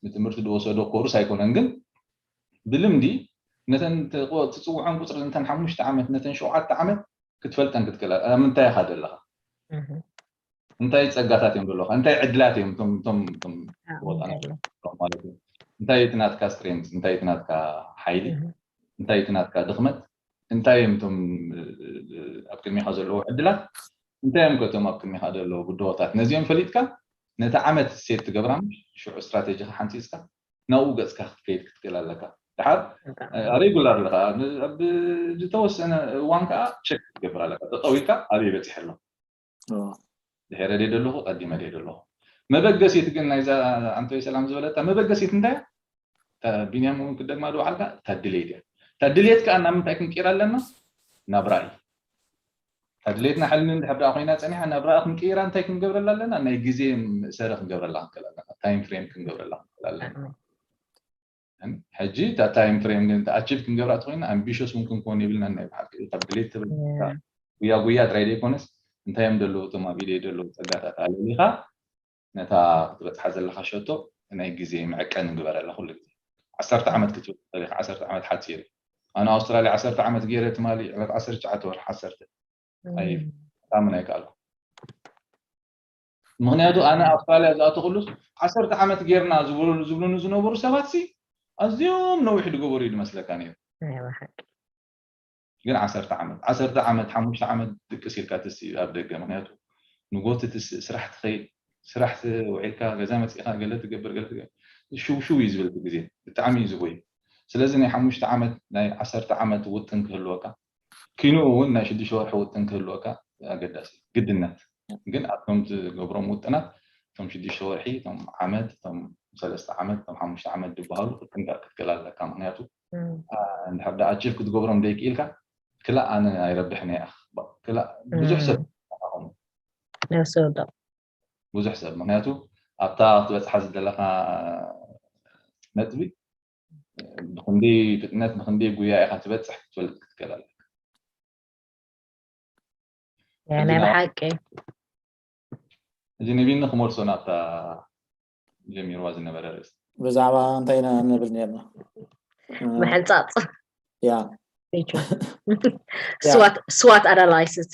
ንትምህርቲ ዝወሰዶ ኮርስ ኣይኮነን ግን ብልምዲ ነተን ትፅውዖን ቁፅሪ ነተን ሓሙሽተ ዓመት ነተን ሸውዓተ ዓመት ክትፈልጠን ክትክእል ኣብ ምንታይ ኢኻ ዘለኻ እንታይ ፀጋታት እዮም ዘለካ እንታይ ዕድላት እዮም ቶም ቶም ቶም ቦታ ማለት እዩ እንታይ እቲ ናትካ ስትሬንግስ እንታይ እቲ ናትካ ሓይሊ እንታይ እቲ ናትካ ድኽመት እንታይ እዮም ቶም ኣብ ቅድሚካ ዘለዉ ዕድላት እንታይ እዮም ከቶም ኣብ ቅድሚካ ዘለዉ ብድሆታት ነዚኦም ፈሊጥካ ነቲ ዓመት ሴት ትገብራ ሽዑ ስትራቴጂካ ሓንፂፅካ ናብኡ ገፅካ ክትከይድ ክትክእል ኣለካ ድሓር ሬጉላር ኣለካ ዝተወሰነ እዋን ከዓ ቸክ ክትገብር ኣለካ ጠጠው ኢልካ ኣበይ በፂሕ ኣሎ ድሕረ ደይ ደለኹ ቀዲመ ደይ ደለኹ መበገሲት ግን ናይዛ ኣንቶይ ሰላም ዝበለታ መበገሲት እንታይ ቢንያም እውን ክደግማ ድበዓልካ እታ ድሌት እያ እታ ድሌት ከዓ ናብ ምንታይ ክንቀይራ ኣለና ናብ ራእይ እታ ድሌትና ሕልሚ እንድሕር ደኣ ኮይና ፀኒሓ ናብ ራእይ ክንቀይራ እንታይ ክንገብረላ ኣለና ናይ ግዜ መእሰሪ ክንገብረላ ክንክእል ኣለና ታይም ፍሬም ክንገብረላ ክንክእል ኣለና ሕጂ እታ ታይም ፍሬም ግን ኣቺቭ ክንገብራ ተኮይና ኣምቢሽስ እውን ክንከውን የብልና ናይ ብሓቂ ካብ ድሌት ትብል ጉያ ጉያ ጥራይ ዘይኮነስ እንታይ እዮም ዘለዉ እቶም ኣብ ኢደይ ዘለዉ ፀጋታት ኣለሊካ ነታ ክትበፅሓ ዘለካ ሸቶ ናይ ግዜ መዕቀኒ ግበረላ ኩሉ ግዜ ዓሰርተ ዓመት ክትብል ተሪካ ዓሰርተ ዓመት ሓፂር ኣነ ኣውስትራልያ ዓሰርተ ዓመት ገይረ ትማሊ ዕለት ዓሰርተ ትሽዓተ ወርሒ ዓሰርተ ኣይታምን ኣይከኣልኩ ምክንያቱ ኣነ ኣውስትራልያ ዝኣተኩሉስ ዓሰርተ ዓመት ጌርና ዝብሉ ዝብሉኒ ዝነበሩ ሰባት ሲ ኣዝዮም ነዊሕ ዝገበሩ እዩ ዝመስለካ ነይሩ ግን ዓሰርተ ዓመት ዓሰርተ ዓመት ሓሙሽተ ዓመት ድቅስ ኢልካ ትስ ኣብ ደገ ምክንያቱ ንጎቲ ትስ ስራሕ ትኸይድ ስራሕ ውዒልካ ገዛ መፅኢካ ገለ ትገብር ገለ ሽውሽው እዩ ዝብል ግዜ ብጣዕሚ እዩ ዝጎይ ስለዚ ናይ ሓሙሽተ ዓመት ናይ ዓሰርተ ዓመት ውጥን ክህልወካ ኪንኡ እውን ናይ ሽዱሽተ ወርሒ ውጥን ክህልወካ ኣገዳሲ ግድነት ግን ኣብቶም ዝገብሮም ውጥናት እቶም ሽዱሽተ ወርሒ እቶም ዓመት እቶም ሰለስተ ዓመት እቶም ሓሙሽተ ዓመት ዝበሃሉ ክትጥንቀቅ ክትክእል ኣለካ ምክንያቱ እንድሕር ዳ ኣችል ክትገብሮም ደይክኢልካ ክላእ ኣነ ኣይረብሕን እየ ክላእ ብዙሕ ሰብ ነፍሲ ወደቕ ብዙሕ ሰብ ምክንያቱ ኣብታ ክትበፅሓ ዝደለካ ነጥቢ ብክንደይ ፍጥነት ብክንደይ ጉያ ኢካ ትበፅሕ ክትፈልጥ ክትክእል ኣለካ ናይ ብሓቂ እዚ ንቢኒ ክመልሶ ናብታ ጀሚርዋ ዝነበረ ርእሲ ብዛዕባ እንታይ ኢና ንብል ነርና ምሕንፃፅ ያ ስዋት ኣናላይስት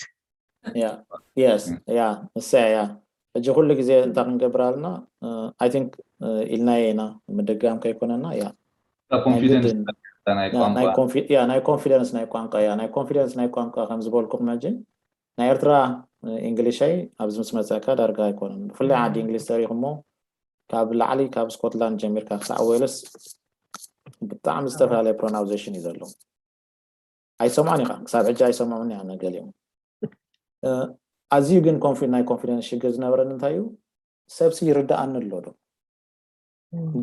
ያ የስ ያ እሳ ያ ሕጂ ኩሉ ግዜ እንታይ ክንገብር ኣለና ኣይ ቲንክ ኢልናዮ ኢና ምድጋም ከይኮነና ያ ኮንፊደንስ ናይ ቋንቋ ያ ናይ ኮንፊደንስ ናይ ቋንቋ ያ ናይ ኮንፊደንስ ናይ ቋንቋ ከም ዝበልኩም ሕጂ ናይ ኤርትራ እንግሊሸይ ኣብዚ ምስ መፀካ ዳርጋ ኣይኮነን ብፍላይ ዓዲ እንግሊዝ ተሪኹሞ ካብ ላዕሊ ካብ ስኮትላንድ ጀሚርካ ክሳዕ ዌልስ ብጣዕሚ ዝተፈላለየ ፕሮናውንሴሽን እዩ ዘሎ ኣይሰምዖን ኢኻ ክሳብ ሕጂ ኣይሰምዖን ኢና ገሊኦም ኣዝዩ ግን ኮንፊ ናይ ኮንፊደንስ ሽግር ዝነበረኒ እንታይ እዩ ሰብሲ ይርድኣኒ ኣሎ ዶ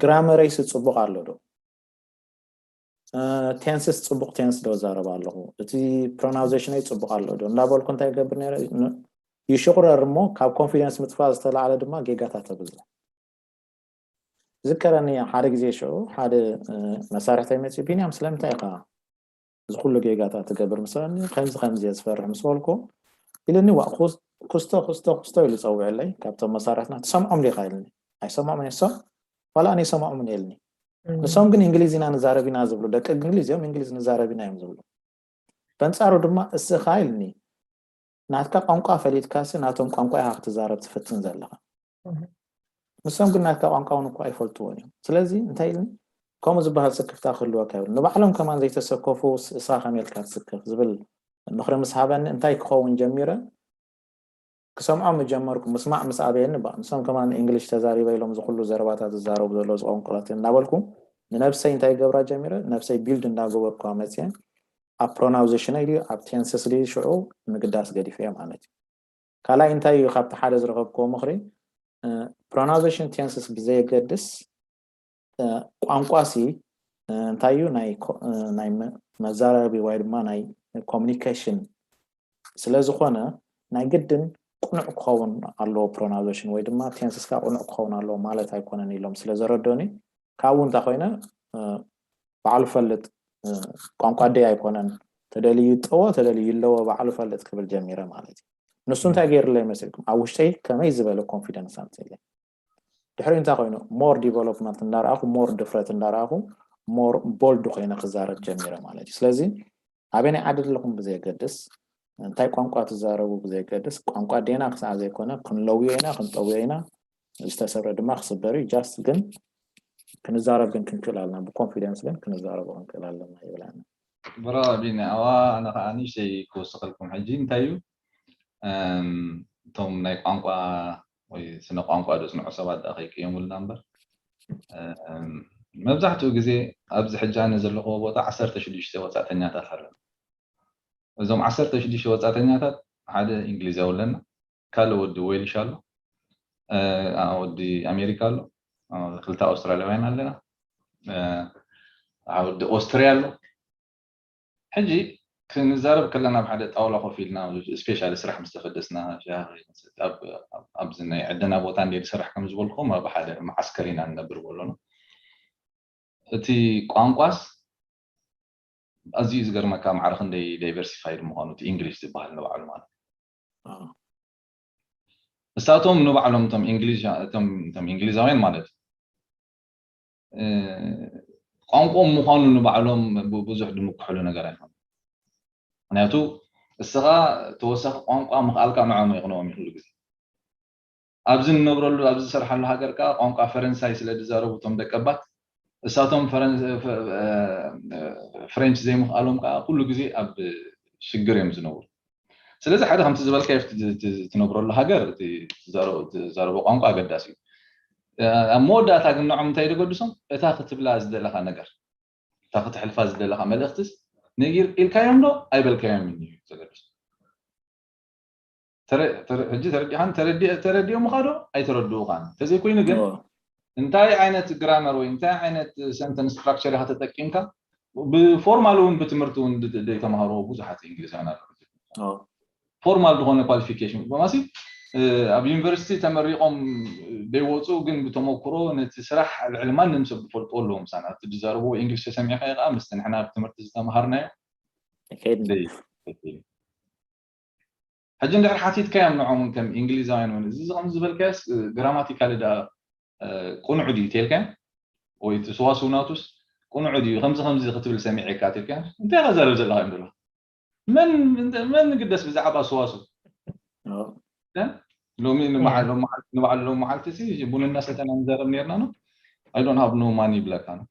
ግራመረይሲ ፅቡቕ ኣሎ ዶ ቴንስስ ፅቡቕ ቴንስ ዶ ዛረብ ኣለኹ እቲ ፕሮናውንሴሽነይ ፅቡቕ ኣሎ ዶ እንዳበልኩ እንታይ ገብር ነረ ይሽቑረር እሞ ካብ ኮንፊደንስ ምጥፋእ ዝተላዕለ ድማ ጌጋታት ተብዝሕ ዝከረኒ ሓደ ግዜ ሽዑ ሓደ መሳርሕተይ መፅኡ ቢንያም ስለምንታይ ኢኻ እዚ ኩሉ ጌጋታት ትገብር ምስለኒ ከምዚ ከምዚ እየ ዝፈርሕ ምስ በልኩ ኢልኒ ዋ ኩስቶ ኩስቶ ኩስቶ ኢሉ ፀውዕለይ ካብቶም መሳርሕትና ትሰምዖም ዲኻ ኢልኒ ኣይሰምዖም እየ ሶም ዋላ ኣነ ይሰምዖም ኢልኒ ንሶም ግን እንግሊዝ ኢና ንዛረብ ኢና ዝብሉ ደቂ እንግሊዝ እዮም እንግሊዝ ንዛረብ ኢና እዮም ዝብሉ በንፃሩ ድማ እስኻ ኢልኒ ናትካ ቋንቋ ፈሊጥካሲ ናቶም ቋንቋ ኢኻ ክትዛረብ ትፍትን ዘለኻ ንሶም ግን ናትካ ቋንቋ እውን እኳ ኣይፈልጥዎን እዮም ስለዚ እንታይ ኢልኒ ከምኡ ዝበሃል ስክፍታ ክህልወካ ይብል ንባዕሎም ከማን ዘይተሰከፉ ስእሳ ከመልካ ትስከፍ ዝብል ምክሪ ምስ ሃበኒ እንታይ ክኸውን ጀሚረ ክሰምዖም ጀመርኩ ምስማዕ ምስ ኣበየኒ ባ ንሶም ከማን እንግሊሽ ተዛሪበ ኢሎም ዝኩሉ ዘረባታት ዝዛረቡ ዘለዉ ዝቋንቋታት እናበልኩ ንነብሰይ እንታይ ገብራ ጀሚረ ነብሰይ ቢልድ እንዳገበርኩ መፅየ ኣብ ፕሮናውንሴሽነይ ድዩ ኣብ ቴንስስ ድዩ ሽዑ ምግዳስ ገዲፈ ማለት እዩ ካልኣይ እንታይ እዩ ካብቲ ሓደ ዝረከብክዎ ምክሪ ፕሮናውንሴሽን ቴንስስ ብዘየገድስ ቋንቋ ሲ እንታይ እዩ ናይ መዛረቢ ወይ ድማ ናይ ኮሚኒኬሽን ስለዝኾነ ናይ ግድን ቅኑዕ ክኸውን ኣለዎ። ፕሮናንሴሽን ወይ ድማ ቴንስካ ቅኑዕ ክኸውን ኣለዎ ማለት ኣይኮነን ኢሎም ስለዘረዶኒ ካብኡ እንታይ ኮይነ ባዕሉ ፈልጥ ቋንቋ ደይ ኣይኮነን ተደልዩ ይጠዎ ተደልዩ ይለዎ ባዕሉ ፈልጥ ክብል ጀሚረ ማለት እዩ። ንሱ እንታይ ገይርለይ መሲልኩም ኣብ ውሽጠይ ከመይ ዝበለ ኮንፊደንስ ኣምፅእለይ ድሕሪ እንታይ ኮይኑ ሞር ዲቨሎፕመንት እንዳረኣኹ ሞር ድፍረት እንዳረኣኹ ሞር ቦልድ ኮይነ ክዛረብ ጀሚረ ማለት እዩ። ስለዚ ኣበይ ናይ ዓዲ ዘለኹም ብዘየገድስ እንታይ ቋንቋ ትዛረቡ ብዘየገድስ ቋንቋ ዴና ክሳዕ ዘይኮነ ክንለውዮ ኢና ክንጠውዮ ኢና ዝተሰብረ ድማ ክስበር እዩ። ጃስት ግን ክንዛረብ ግን ክንክእል ኣለና ብኮንፊደንስ ግን ክንዛረቦ ክንክእል ኣለና ይብላና። ብራቮ ቢኒ ኣዋ ኣነ ከዓ ንእሽተይ ክወስኸልኩም ሕጂ እንታይ እዩ እቶም ናይ ቋንቋ ወይ ስነ ቋንቋ ደፅንዑ ሰባት ደኣ ከይቅየሙልና እምበር መብዛሕትኡ ግዜ ኣብዚ ሕጂ ኣነ ዘለኽዎ ቦታ ዓሰርተ ሽዱሽተ ወፃእተኛታት ኣለና። እዞም ዓሰርተ ሽዱሽተ ወፃእተኛታት ሓደ እንግሊዛዊ ኣለና፣ ካልእ ወዲ ዌልሽ ኣሎ፣ ወዲ ኣሜሪካ ኣሎ፣ ክልተ ኣውስትራሊያውያን ኣለና፣ ወዲ ኦስትሪያ ኣሎ። ሕጂ ክንዛረብ ከለና ኣብ ሓደ ጣውላ ኮፍ ኢልና ስፔሻሊ ስራሕ ምስ ተፈደስና ኣብዚ ናይ ዕደና ቦታ እንደ ስራሕ ከም ዝበልኩም ኣብ ሓደ መዓስከር ኢና ንነብር በሎና እቲ ቋንቋስ ኣዝዩ ዝገርመካ ማዕረ ክንደይ ዳይቨርሲፋይድ ምዃኑ እቲ ኢንግሊሽ ዝበሃል ንባዕሉ ማለት እሳቶም ንባዕሎም እቶም እንግሊዛውያን ማለት ቋንቋኦም ምዃኑ ንባዕሎም ብዙሕ ድምክሕሉ ነገር ኣይኮኑ። ምክንያቱ እስኻ ተወሳኺ ቋንቋ ምኽኣልካ ንዖም ይቕንኦም ይኽሉ ግዜ ኣብዚ ንነብረሉ ኣብዚ ዝሰርሓሉ ሃገር ከዓ ቋንቋ ፈረንሳይ ስለ ዝዛረቡ እቶም ደቀባት እሳቶም ፍሬንች ዘይምኽኣሎም ከዓ ኩሉ ግዜ ኣብ ሽግር እዮም ዝነብሩ። ስለዚ ሓደ ከምቲ ዝበልካዮ ትነብረሉ ሃገር ትዛረቦ ቋንቋ ኣገዳሲ እዩ። ኣብ መወዳእታ ግን ንዖም እንታይ ደገድሶም እታ ክትብላ ዝደለካ ነገር እታ ክትሕልፋ ዝደለካ መልእክትስ ነጊር ኢልካዮም ዶ ኣይበልካዮም እዩ ዘገድሶም። ሕጂ ተረዲኻን ተረዲኦምኻ ዶ ኣይተረድኡኻን እንተዘይኮይኑ ግን እንታይ ዓይነት ግራመር ወይ እንታይ ዓይነት ሰንተንስ ስትራክቸር ኢኻ ተጠቂምካ ብፎርማል እውን ብትምህርቲ እውን ዘይተማሃርዎ ብዙሓት እንግሊዛውያን ኣለዉ። ፎርማል ዝኾነ ኳሊፊኬሽን ማሲ ኣብ ዩኒቨርሲቲ ተመሪቆም ዘይወፁ ግን ብተመክሮ ነቲ ስራሕ ልዕሊ ማንም ሰብ ዝፈልጥዎ ኣለዎም። ሳና እቲ ዝዛረብዎ እንግሊሽ ተሰሚዕካ ከዓ ምስቲ ንሕና ኣብ ትምህርቲ ዝተምሃርናዮ ሕጂ እንድሕር ሓቲትካዮም ንዖም እውን ከም እንግሊዛውያን እውን እዚ ከም ዝበልካዮስ ግራማቲካሊ ዳ ቅኑዕ ድዩ ተልካዮም ወይ እቲ ስዋስው ናቱስ ቅኑዕ ድዩ ከምዚ ከምዚ ክትብል ሰሚዐካ ተልካዮም እንታይ ኸዛረብ ዘለካ እዮም ዘለካ መን ግደስ ብዛዕባ ስዋስው ሎሚ ንባዕሉ ሎም መዓልቲ ሲ ቡን እናሰተና ንዛረብ ነርና ነው I don't have no money ይብለካ ነው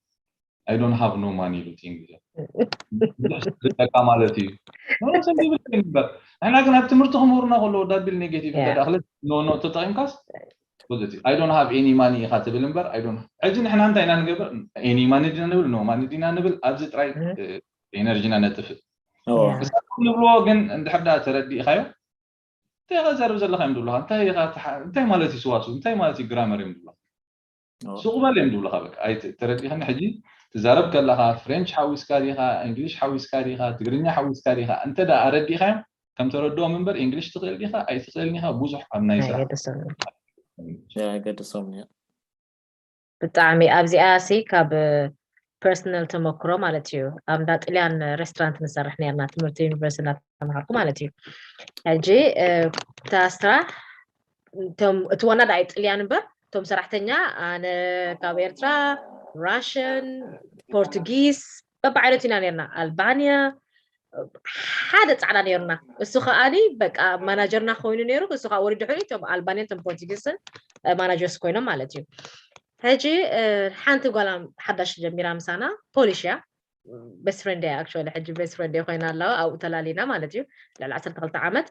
I don't have no money ይሉት እንግሊዝ በቃ ማለት እዩ ንሕና ግን ኣብ ትምህርቲ ክምህሩና ከለዎ ዳቢል ኔጌቲቭ ተዳክለ ኖ ኖ ተጠቂምካስ I don't have any money ኢካ ትብል እምበር ሕጂ ንሕና እንታይ ኢና ንገብር any money ዲና ንብል no money ዲና ንብል ኣብዚ ጥራይ ኤነርጂና ነጥፍእ ንብልዎ ግን እንድሕር ዳ ተረዲእካዮ እንታይ ኢኻ ዘርብ ዘለካ እዮም ዝብሉካ እንታይ ኢኻ እንታይ ማለት እዩ ስዋሱ እንታይ ማለት እዩ ግራመር እዮም ዝብሉካ ሱቕ በል እዮም ዝብሉካ በቃ ኣይ ተረዲእካኒ ሕጂ ትዛረብ ከለካ ፍሬንች ሓዊስካ ዲካ እንግሊሽ ሓዊስካ ዲካ ትግርኛ ሓዊስካ ዲካ እንተ ደኣ ኣረዲእካዮም ከም ተረድኦም እምበር እንግሊሽ ትኽእል ዲካ ኣይትኽእልን ኢካ ብዙሕ ኣብ ናይ ስራሕ ገድሶም ብጣዕሚ ኣብዚኣ ሲ ካብ ፐርሰናል ተመክሮ ማለት እዩ ኣብ እንዳ ጥልያን ሬስቶራንት ንሰርሕ ነርና ትምህርቲ ዩኒቨርሲቲ እናተምሃርኩ ማለት እዩ ሕጂ እታ ስራሕ እቲ ዋና ዳኣይ ጥልያን እምበር እቶም ሰራሕተኛ ኣነ ካብ ኤርትራ ራሽን ፖርቱጊስ በብዓይነቱ ኢና ነርና ኣልባንያ ሓደ ፃዕዳ ነይሩና እሱ ከዓኒ በቃ ማናጀርና ኮይኑ ነይሩ እሱ ከዓ ወሪዱ ሕሪ እቶም ኣልባንያን እቶም ፖርቱጊስን ማናጀርስ ኮይኖም ማለት እዩ ሕጂ ሓንቲ ጓላ ሓዳሽ ጀሚራ ምሳና ፖሊሽ እያ ቤስት ፍሬንድ እያ ኣክቹዋሊ ሕጂ ቤስት ፍሬንድ ኮይና ኣለዋ ኣብኡ ተላሊና ማለት እዩ ልዕሊ ዓሰርተ ክልተ ዓመት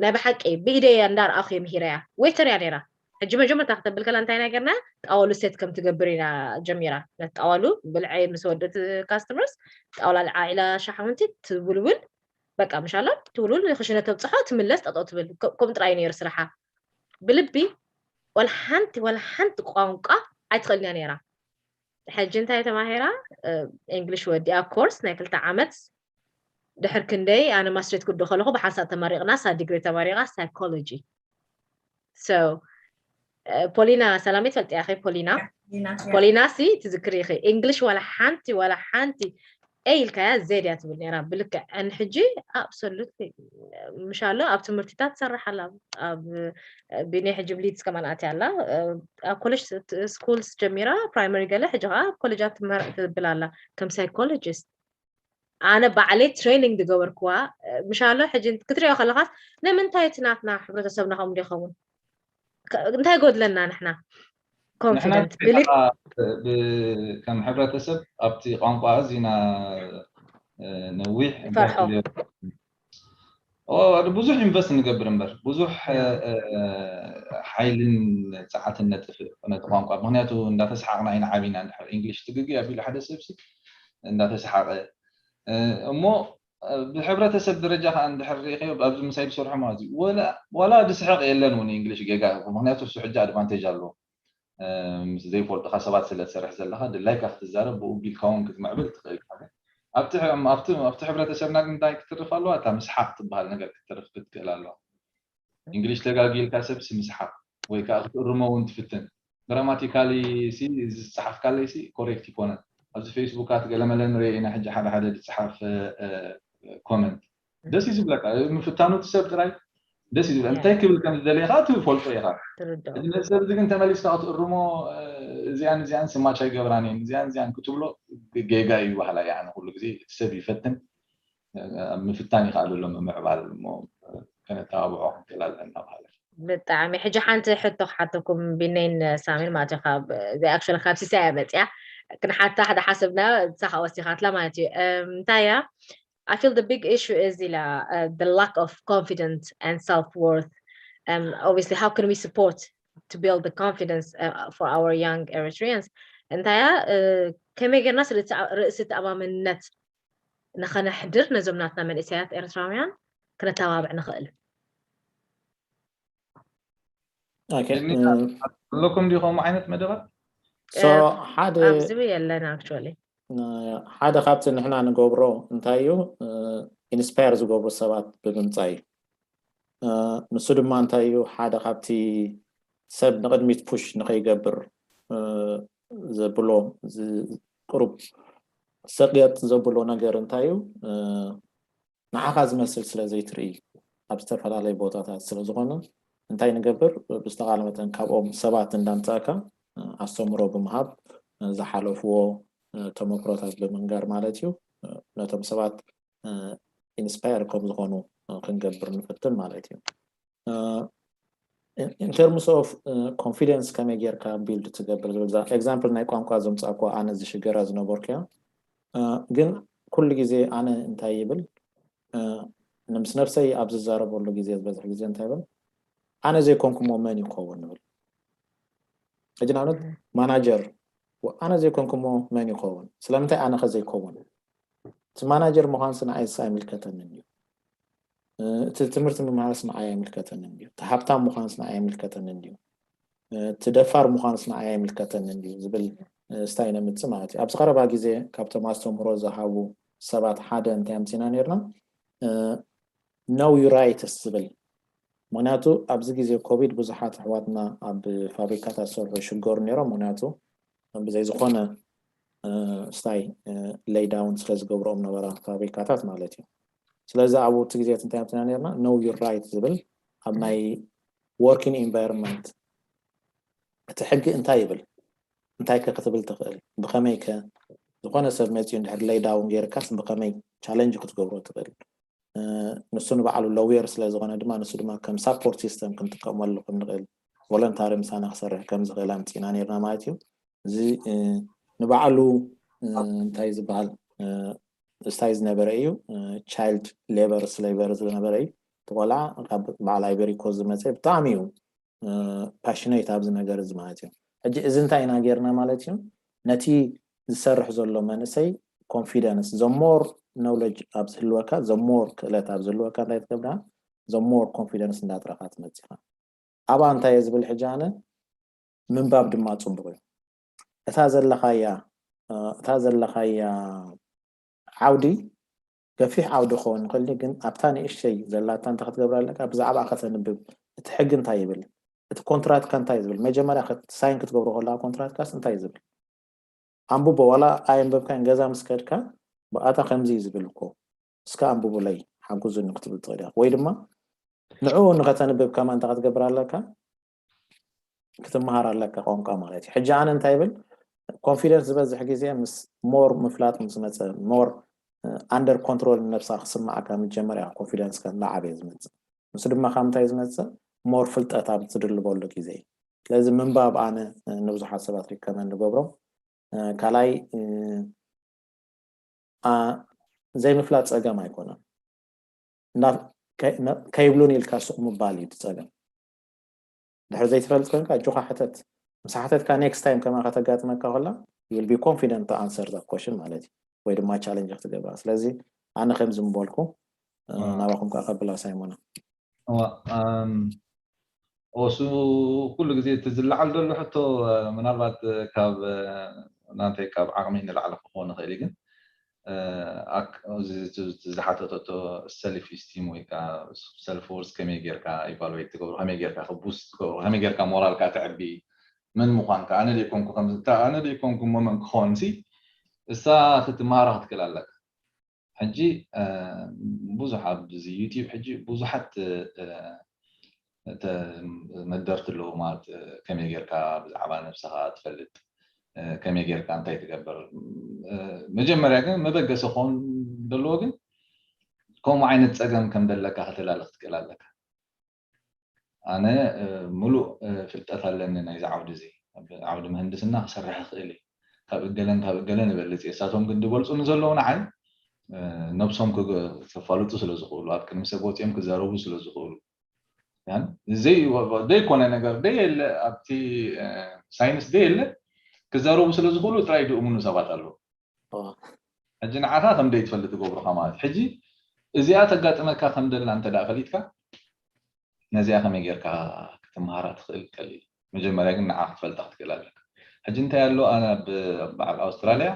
ናይ ብሓቂ ብኢደያ እንዳርኣኹ እየ ምሂረያ ዌተር እያ ነይራ ሕጂ መጀመርታ ክተብል ከላ እንታይ ነገርና ጣዋሉ ሴት ከም ትገብር ኢና ጀሚራ ነቲ ጣዋሉ ብልዐ ምስ ወደት ካስተመርስ ጣውላ ልዓዒላ ሻሓውንቲ ትውልውል በቃ ምሻሎ ትውልውል ንክሽነ ተብፅሖ ትምለስ ጠጠው ትብል ከምኡ ጥራይ ነይሩ ስራሓ ብልቢ ወላ ሓንቲ ወላ ሓንቲ ቋንቋ ኣይትኽእልን እያ ነይራ ሕጂ እንታይ ተማሂራ? English ወዲኣ ኮርስ ናይ ክልተ ዓመት። ድሕር ክንደይ ኣነ ማስትሬት ክዶ ከለኹ ብሓንሳብ ተመሪቕና፣ ሳ ዲግሪ ተመሪቓ ሳይኮሎጂ። So ፖሊና ሰላሜ ትፈልጥያ ኸ? ፖሊና ፖሊና ሲ ትዝክሪ ኸ? English ዋላ ሓንቲ ዋላ ሓንቲ ኤ ኢልካያ ዜድ እያ ትብል ነራ ብልክዕ። ሕጂ absolutely ምሻሎ ኣብ ትምህርቲታት ትሰርሕ ኣላ። ኣብ ቢኔ ሕጂ ብሊድስ ከማን ኣትያ ኣላ። ኣብ ኮሌጅ ስኩልስ ጀሚራ ፕራይመሪ ገለ ሕጂ ከዓ ኣብ ኮሌጃት ትብል ኣላ ከም ሳይኮሎጂስት። ኣነ ባዕለይ ትሬኒንግ ዝገበርክዋ ምሻሎ ሕጂ ክትሪኦ ከለኻስ ንምንታይ እቲ ናትና ሕብረተሰብና ከምኡ ይኸውን? እንታይ ጎድለና ንሕና? ኮንፊደንት ብሊ ከም ሕብረተሰብ ኣብቲ ቋንቋ ኣዚና ነዊሕ ፈርሖ ብዙሕ ኢንቨስት ንገብር እምበር ብዙሕ ሓይልን ፀዓትን ነጥፍእ ነቲ ቋንቋ። ምክንያቱ እንዳተሰሓቅና ኢና ዓቢና። እንድሕር ኢንግሊሽ ትግግ ኣቢሉ ሓደ ሰብሲ እንዳተሰሓቀ እሞ ብሕብረተሰብ ደረጃ ከዓ እንድሕር ሪኢኸዮ ኣብዚ ምሳይ ዝሰርሑ ማለት እዩ። ወላ ድስሕቅ የለን እውን ኢንግሊሽ ጌጋ። ምክንያቱ እሱ ሕጂ ኣድቫንቴጅ ኣለዎ። ምስ ዘይፈልጡካ ሰባት ስለ ትሰርሕ ዘለካ ድላይካ ክትዛረብ ብኡ ቢልካ እውን ክትምዕብል ትኽእል ኢኻ። ኣብቲ ሕብረተሰብና ግን እንታይ ክትርፍ ኣለዋ? እታ ምስሓቅ ትበሃል ነገር ክትርፍ ክትክእል ኣለዋ። እንግሊሽ ተጋጊልካ ሰብሲ ምስሓቅ ወይ ከዓ ክትእርሞ እውን ትፍትን። ግራማቲካሊ ዝፀሓፍካለይ ኮሬክት ይኮነን። ኣብዚ ፌስቡካት ገለመለ ንሪኦ ኢና ሕጂ ሓደ ሓደ ዝፀሓፍ ኮመንት ደስ እዩ ዝብለካ። ምፍታኑ እቲ ሰብ ጥራይ ደስ እዩ ዝብለ። እንታይ ክብል ከም ዝደለየ ከዓ ትፈልጦ ኢኻ። እዚ ሰብ እዚ ግን ተመሊስካ ክትእርሞ እዚኣን እዚኣን ስማች ኣይገብራን እየን እዚኣን እዚኣን ክትብሎ ጌጋ እዩ ባህላ። ኩሉ ግዜ እቲ ሰብ ይፈትን ምፍታን ይኽኣል ኣሎ ምምዕባል እሞ ከነተባብዖ ክንክእል ኣለና ባህላ። ብጣዕሚ ሕጂ ሓንቲ ሕቶ ክሓተኩም ቢነይን ሳሚን ማለት እዩ። ካብ actually ካብ ሲሳይ እያ መፅያ ክንሓታ ሓደ ሓሰብና ንሳ ከዓ ወሲኻትላ ማለት እዩ። እንታይ እያ? I feel the big issue is ኢላ the lack of confidence and self worth. Obviously how can we support to build the confidence for our young Eritreans? እንታይ እያ? ከመይ ጌርና ርእሲ ተኣማመንነት ንኸነሕድር ነዞም ናትና መንእሰያት ኤርትራውያን ክነተባብዕ ንኽእል? ኣለኩም ዲኹም ዓይነት መደባት? ሓደ ኣብዚ የለን actually ሓደ ካብቲ ንሕና ንገብሮ እንታይ እዩ ኢንስፓየር ዝገብሩ ሰባት ብምምፃእ እዩ። ንሱ ድማ እንታይ እዩ ሓደ ካብቲ ሰብ ንቅድሚት ፑሽ ንኸይገብር ዘብሎ ቁሩብ ሰቅየጥ ዘብሎ ነገር እንታይ እዩ? ንዓኻ ዝመስል ስለ ዘይትርኢ ኣብ ዝተፈላለዩ ቦታታት ስለ ዝኾነ እንታይ ንገብር? ብዝተኻለ መጠን ካብኦም ሰባት እንዳምፃእካ ኣስተምሮ ብምሃብ ዝሓለፍዎ ተመክሮታት ብምንጋር ማለት እዩ ነቶም ሰባት ኢንስፓየር ከም ዝኾኑ ክንገብር ንፍትን ማለት እዩ። In terms of confidence ከመይ ጌርካ ቢልድ ትገብር ዝብል example ናይ ቋንቋ ዘምፃእኩ ኣነ ዝሽገራ ዝነበርኩ እያ። ግን ኩሉ ግዜ ኣነ እንታይ ይብል ምስ ነብሰይ ኣብ ዝዛረበሉ ግዜ ዝበዝሕ ግዜ እንታይ ይብል ኣነ ዘይኮንኩሞ መን ይኸውን ንብል። ሕጂ ንኣብነት ማናጀር ኣነ ዘይኮንኩሞ መን ይኸውን? ስለምንታይ ኣነ ከ ዘይከውን? እቲ ማናጀር ምዃንስ ንዓይስ ኣይምልከተንን እዩ። እቲ ትምህርቲ ምምሃርስ ንዓይ ኣይምልከተንን እዩ። እቲ ሃብታም ምዃንስ ንዓይ ኣይምልከተንን እዩ። እቲ ደፋር ምዃንስ ንዓይ ኣይምልከተንን እዩ ዝብል ስታይ ነምፅእ ማለት እዩ። ኣብዚ ቀረባ ግዜ ካብቶም ኣስተምህሮ ዝሃቡ ሰባት ሓደ እንታይ ኣምፂና ነርና know your rights ዝብል። ምክንያቱ ኣብዚ ግዜ ኮቪድ ብዙሓት ኣሕዋትና ኣብ ፋብሪካታት ዝሰርሑ ይሽገሩ ነይሮም። ምክንያቱ ብዘይ ዝኾነ ስታይ ሌይ ዳውን ስለ ዝገብርኦም ነበራ ፋብሪካታት ማለት እዩ። ስለዚ ኣብኡ እቲ ግዜ እንታይ ኣምፅና ነርና know your rights ዝብል ኣብ ናይ ወርኪንግ ኢንቫይሮንመንት እቲ ሕጊ እንታይ ይብል? እንታይ ከ ክትብል ትኽእል? ብኸመይ ከ ዝኾነ ሰብ መፂኡ እንድሕር ሌይ ዳውን ጌርካስ ብኸመይ ቻለንጅ ክትገብሮ ትኽእል? ንሱ ንባዕሉ ሎየር ስለ ዝኾነ ድማ ንሱ ድማ ከም ሳፖርት ሲስተም ክንጥቀመሉ ከም ንኽእል ቮለንታሪ ምሳና ክሰርሕ ከም ዝኽእል ኣምፂና ነርና ማለት እዩ። እዚ ንባዕሉ እንታይ ዝበሃል ስታይ ዝነበረ እዩ። ቻይልድ ሌበር ስሌቨር ዝነበረ እዩ። እቲ ቆልዓ ካብ በዓል ኣይቨሪ ኮስት ዝመፀ ብጣዕሚ እዩ ፓሽኔት ኣብዚ ነገር እዚ ማለት እዩ። ሕጂ እዚ እንታይ ኢና ጌርና ማለት እዩ ነቲ ዝሰርሕ ዘሎ መንእሰይ ኮንፊደንስ ዘሞር ኖውለጅ ኣብ ዝህልወካ ዘሞር ክእለት ኣብ ዝህልወካ እንታይ ትገብራ ዘሞር ኮንፊደንስ እንዳጥረኻ ትመፅኻ። ኣብኣ እንታይ እየ ዝብል ሕጂ ኣነ ምንባብ ድማ ፅቡቅ እዩ። እታ ዘለኻያ እታ ዘለኻያ ዓውዲ ገፊሕ ዓውዲ ክኸውን ይኽእል እዩ፣ ግን ኣብታ ንእሽተይ ዘላታ እንታይ ክትገብር ኣለካ? ብዛዕባ ከተንብብ፣ እቲ ሕጊ እንታይ ይብል፣ እቲ ኮንትራትካ እንታይ ዝብል፣ መጀመርያ ሳይን ክትገብሮ ከለካ ኮንትራትካስ እንታይ ዝብል ኣንብቦ። ዋላ ኣየንበብካን ገዛ ምስ ከድካ ብኣታ ከምዚ እዩ ዝብል እኮ፣ እስከ ኣንብቡለይ ሓግዙኒ ክትብል ትኽእል ኢኻ። ወይ ድማ ንዕኡ ንኸተንብብ ከማን እንታይ ክትገብር ኣለካ? ክትመሃር ኣለካ ቋንቋ ማለት እዩ። ሕጂ ኣነ እንታይ ይብል፣ ኮንፊደንስ ዝበዝሕ ግዜ ምስ ሞር ምፍላጥ ምስ መፀ፣ ሞር ኣንደር ኮንትሮል ነብሳ ክስማዓካ ምስ ጀመር እያ ኮንፊደንስ ከ እናዓበየ ዝመፅእ። ንሱ ድማ ካብ ምንታይ ዝመፅእ? ሞር ፍልጠት ኣብ ትድልበሉ ግዜ እዩ። ስለዚ ምንባብ ኣነ ንብዙሓት ሰባት ሪከመንድ ንገብሮም። ካልኣይ ዘይምፍላጥ ፀገም ኣይኮነን። ከይብሉን ኢልካ ስቕ ምባል እዩ እቲ ፀገም። ድሕሪ ዘይትፈልጥ ኮይንካ እጆኻ ሕተት። ምስ ሓተትካ ኔክስት ታይም ከማ ከተጋጥመካ ከላ you will be confident to answer that question ማለት እዩ። ወይ ድማ ቻለንጅ ክትገብራ። ስለዚ ኣነ ከምዚ ምበልኩ ናባኹም ከዓ ከብላ ሳይሞና። እሱ ኩሉ ግዜ እቲ ዝለዓል ዘሎ ሕቶ ምናልባት ካብ ናንተይ ካብ ዓቕሚ ንላዕሊ ክኸውን ይኽእል እዩ፣ ግን ዝሓተተቶ ሰልፍ ስቲም ወይ ከዓ ሰልፍ ወርስ ከመይ ጌርካ ኢቫሉዌት ትገብሮ፣ ከመይ ጌርካ ክቡስት ትገብሮ፣ ከመይ ጌርካ ሞራልካ ተዕቢ፣ መን ምዃንካ፣ ኣነ ደይኮንኩ ከምዚ ኣነ ደይኮንኩ ሞመን ክኸውን ሲ እሳ ክትመሃራ ክትክእል ኣለካ። ሕጂ ብዙሕ ኣብዚ ዩቲዩብ ሕጂ ብዙሓት መደርቲ ኣለዉ ማለት ከመይ ጌርካ ብዛዕባ ነብስኻ ትፈልጥ፣ ከመይ ጌርካ እንታይ ትገብር። መጀመርያ ግን መበገሲ ክኸውን ዘለዎ ግን ከምኡ ዓይነት ፀገም ከም ዘለካ ከተላሊ ክትክእል ኣለካ። ኣነ ምሉእ ፍልጠት ኣለኒ ናይዚ ዓውዲ እዚ፣ ዓውዲ ምህንድስና ክሰርሕ ይኽእል እየ፣ ካብ እገለን ካብ እገለን እበልፅ እየ። እሳቶም ግን ዝበልፁኒ ዘለዉ ንዓይ ነብሶም ከፋልጡ ስለ ዝኽእሉ፣ ኣብ ቅድሚ ሰብ ወፂኦም ክዛረቡ ስለ ዝኽእሉ፣ ዘይኮነ ነገር ደየለ ኣብቲ ሳይንስ ደየለ ክዛረቡ ስለ ዝኽእሉ ጥራይ ድእምኑ ሰባት ኣለዉ። ሕጂ ንዓኻ ከም ደይትፈልጥ ትገብሩኻ ማለት ሕጂ እዚኣ ተጋጥመካ ከም ደላ እንተ ደኣ ፈሊጥካ ነዚኣ ከመይ ጌርካ ክትመሃራ ትኽእል ቀሊል። መጀመርያ ግን ንዓ ክትፈልጣ ክትክእል ኣለካ። ሕጂ እንታይ ኣሎ ኣነ ኣብ በዓል ኣውስትራልያ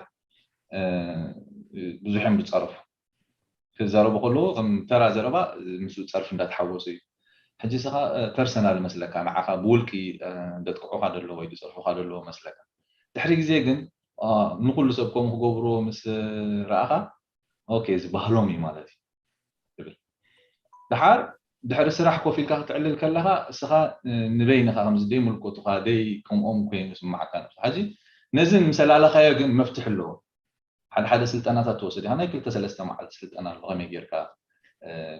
ብዙሕ እዮም ዝፀርፉ ክዛረቡ ከለዉ ከም ተራ ዘረባ ምስ ፀርፊ እንዳተሓወሱ እዩ። ሕጂ ስኻ ፐርሰናል መስለካ ንዓኻ ብውልቂ ደጥቅዑኻ ደሎ ወይ ዝፀርፉኻ ደሎ መስለካ። ድሕሪ ግዜ ግን ንኩሉ ሰብ ከምኡ ክገብርዎ ምስ ረኣኻ ኦኬ እዚ ባህሎም እዩ ማለት እዩ ትብል። ድሓር ድሕሪ ስራሕ ኮፍ ኢልካ ክትዕልል ከለኻ እስኻ ንበይንኻ ከምዚ ደይ ምልኮቱኻ ደይ ከምኦም ኮይኑ ስማዓካ ነብሱ። ሕጂ ነዚ ምስ ኣላለኻዮ ግን መፍትሒ ኣለዎ። ሓደ ሓደ ስልጠናታት ትወስድ ኢኻ። ናይ ክልተ ሰለስተ መዓልቲ ስልጠና ኣሎ ከመይ ጌርካ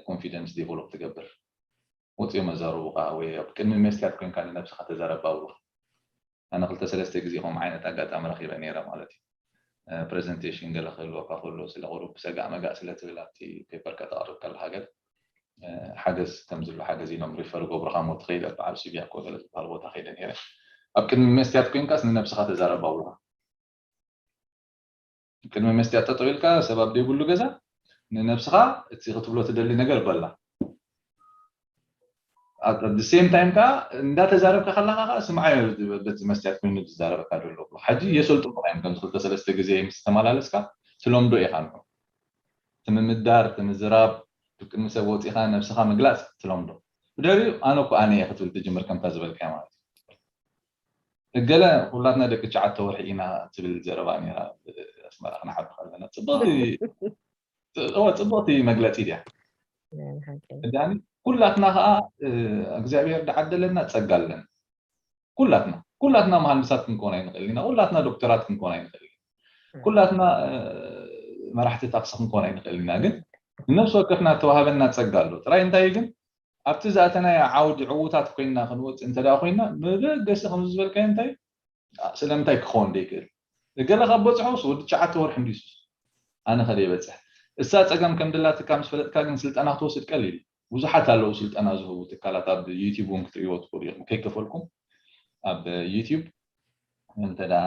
ኮንፊደንስ ዴቨሎፕ ትገብር። ወፂኦም ኣዛርቡኻ ወይ ኣብ ቅድሚ መስትያት ኮይንካ ንነብስኻ ተዛረብ ኣብሉኻ። ኣነ ክልተ ሰለስተ ግዜ ከምኡ ዓይነት ኣጋጣሚ ረኺበ ነይረ ማለት እዩ። ፕሬዘንቴሽን ገለ ክህልወካ ከሎ ስለ ቁሩብ ሰጋእ መጋእ ስለ ትብል ኣብቲ ፔፐር ከተቕርብ ከለካ ገለ ሓገዝ ከም ዝሎ ሓገዝ ኢሎም ሪፈር ገብሩኻ ሞ ትኸይድ ኣብ በዓል ሱቢያ ኮ ገለ ዝበሃል ቦታ ከይደ ነይረ። ኣብ ቅድሚ መስትያት ኮይንካስ ንነብስኻ ተዛረብ ኣብሉኻ። ቅድሚ መስትያት ጠጠው ኢልካ ሰብ ኣብ ዘይብሉ ገዛ ንነብስኻ እቲ ክትብሎ ትደሊ ነገር በላ። ሴም ታይም ከዓ እንዳተዛረብካ ከለካ ከዓ ስምዓዮ በቲ መስትያት ኮይኑ ዝዛረበካ ዘሎ። ሕጂ የሰልጥኑኻ እዮም ከምዚ ክልተ ሰለስተ ግዜ ምስ ተመላለስካ ትለምዶ ኢኻ። ንዑ እቲ ምምዳር እቲ ምዝራብ ብቅድሚ ሰብ ወፂኻ ነብስኻ ምግላፅ ትለምዶ። ብድሕሪኡ ኣነ እኮ ኣነ እየ ክትብል ትጅምር ከምታ ዝበልካያ ማለት እዩ። እገለ ኩላትና ደቂ ትሽዓተ ወርሒ ኢና ትብል ዘረባ ነይራ። ኣስመራ ክንዓቢ ከለና ፅብቕቲ መግለፂ ድያ። ዳኒ ኩላትና ከዓ እግዚኣብሔር ዝዓደለና ፀጋ ኣለና። ኩላትና ኩላትና መሃንድሳት ክንኮን ኣይንኽእል ኢና። ኩላትና ዶክተራት ክንኮን ኣይንኽእል ኢና። ኩላትና መራሕቲ ታክሲ ክንኮን ኣይንኽእል ኢና። ግን ንነብሲ ወከፍና ተዋህበና ፀጋ ኣሎ። ጥራይ እንታይ ግን ኣብቲ ዝኣተናዮ ዓውዲ ዕዉታት ኮይንና ክንወፅእ እንተ ደኣ ኮይንና መበገሲ ከምዚ ዝበልካዮ እንታይ ስለምንታይ ክኸውን ዘይክእል? እገለ ካብ በፅሖስ ወዲ ትሽዓተ ወርሒ እንድዩስ ኣነ ከደ ይበፅሕ። እሳ ፀገም ከም ደላትካ ምስ ፈለጥካ ግን ስልጠና ክትወስድ ቀሊል እዩ። ብዙሓት ኣለዉ ስልጠና ዝህቡ ትካላት ኣብ ዩቲዩብ እውን ክትሪእዎ ትኽእሉ ኢኹም ከይከፈልኩም ኣብ ዩቲዩብ እንተ ደኣ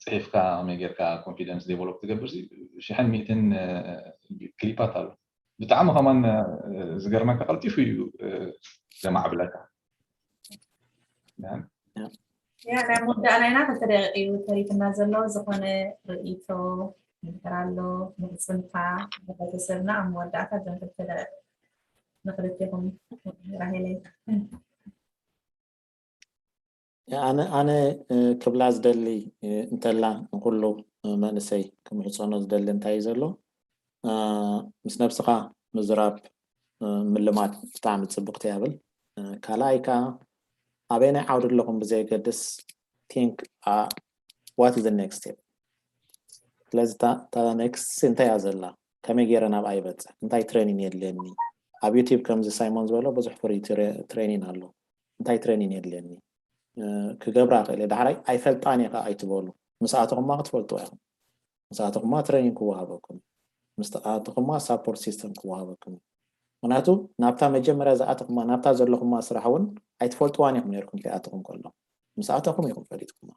ፅሒፍካ ከመይ ጌርካ ኮንፊደንስ ዴቨሎፕ ትገብር ሽሕን ሚእትን ክሊፓት ኣሎ። ብጣዕሚ ከማን ዝገርመካ ቀልጢፉ እዩ ዘማዕብለካ። ያ ናይ መወዳእና ኢና። ክልተ ደቂቕ እዩ ተሪፍና ዘሎ። ዝኾነ ርእይቶ ነገር ኣሎ፣ ምሕጽንታ፣ ንሕብረተሰብና ኣብ መወዳእታ እዘን ክልተ ደቂቕ ንኽልቴኹም። ራሄለይ። ኣነ ኣነ ክብላ ዝደሊ እንተላ ንኩሉ መንእሰይ ክምሕፀኖ ዝደሊ እንታይ እዩ ዘሎ? ምስ ነብስኻ ምዝራብ ምልማድ ብጣዕሚ ፅብቅቲ ያብል። ካልኣይ ከዓ ኣበየናይ ዓውዲ ኣለኹም ብዘየገድስ think what is the next step? ስለዚ እታ next እንታይ እያ ዘላ? ከመይ ገይረ ናብኣ ይበፅሕ? እንታይ training የድልየኒ? ኣብ ዩቲብ ከምዚ ሳይሞን ዝበሎ ብዙሕ ፍሪ training ኣሎ። እንታይ training የድልየኒ? ክገብራ ክእል እየ። ዳሕራይ ኣይፈልጣን እየ ከዓ ኣይትበሉ። ምስ ኣተኹማ ክትፈልጥዋ ኢኹም። ምስ ኣተኹማ training ክወሃበኩም፣ ምስ ኣተኹማ support system ክወሃበኩም። ምክንያቱ ናብታ መጀመርያ ዝኣተኹማ ናብታ ዘለኹማ ስራሕ እውን ኣይትፈልጥዋን ኢኹም ነርኩም ከይኣተኹም ከሎ፣ ምስ ኣተኹም ኢኹም ፈሊጥኩማ።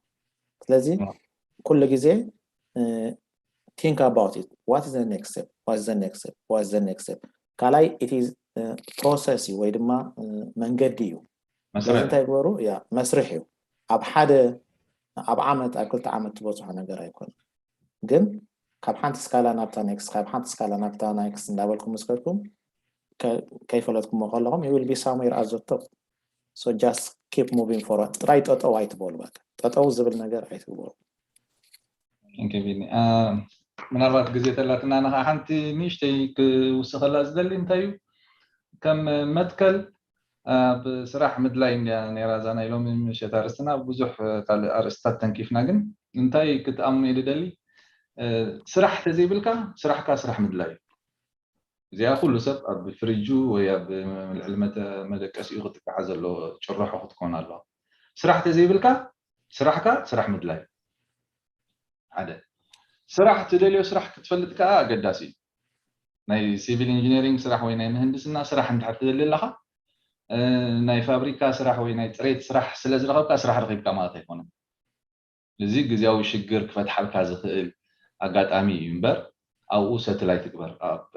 ስለዚ ኩሉ ግዜ think about it, what is the next step, what is the next step, what is the next step? ካልኣይ እቲ process እዩ ወይ ድማ መንገዲ እዩ። ስለዚ እንታይ ግበሩ? ያ መስርሕ እዩ። ኣብ ሓደ ኣብ ዓመት ኣብ ክልተ ዓመት ትበፅሖ ነገር ኣይኮነ። ግን ካብ ሓንቲ ስካላ ናብታ next ካብ ሓንቲ ስካላ ናብታ next እንዳበልኩም ምስ ከድኩም ከይፈለጥኩሞ ከለኹም you will be somewhere at the top. So just keep moving forward. ጥራይ ጠጠው ኣይትበሉ። በቃ ጠጠው ዝብል ነገር ኣይትግበሩ። ምናልባት ግዜ ተላትና ንኻ ሓንቲ ንእሽተይ ክውስኸላ ዝደሊ እንታይ እዩ፣ ከም መትከል ኣብ ስራሕ ምድላይ እንድያ ነይራ እዛ ናይ ሎሚ ምሸት ኣርእስትና። ብዙሕ ካልእ ኣርእስታት ተንኪፍና፣ ግን እንታይ ክትኣምኑ እየ ዝደሊ፣ ስራሕ ተዘይብልካ ስራሕካ ስራሕ ምድላይ እዩ። እዚኣ ኩሉ ሰብ ኣብ ፍሪጁ ወይ ኣብ ልዕሊ መደቀሲኡ ክጥቅዓ ዘለዎ ጭርሖ ክትኮን ኣለዋ። ስራሕ ተዘይብልካ ስራሕካ ስራሕ ምድላይ ሓደ። ስራሕ ትደልዮ ስራሕ ክትፈልጥ ከዓ ኣገዳሲ እዩ። ናይ ሲቪል ኢንጂነሪንግ ስራሕ ወይ ናይ ምህንድስና ስራሕ እንድሕር ትደሊ ኣለኻ፣ ናይ ፋብሪካ ስራሕ ወይ ናይ ፅሬት ስራሕ ስለ ዝረኸብካ ስራሕ ረኺብካ ማለት ኣይኮነን። እዚ ግዜያዊ ሽግር ክፈትሓልካ ዝኽእል ኣጋጣሚ እዩ እምበር ኣብኡ ሰትል ኣይትግበር።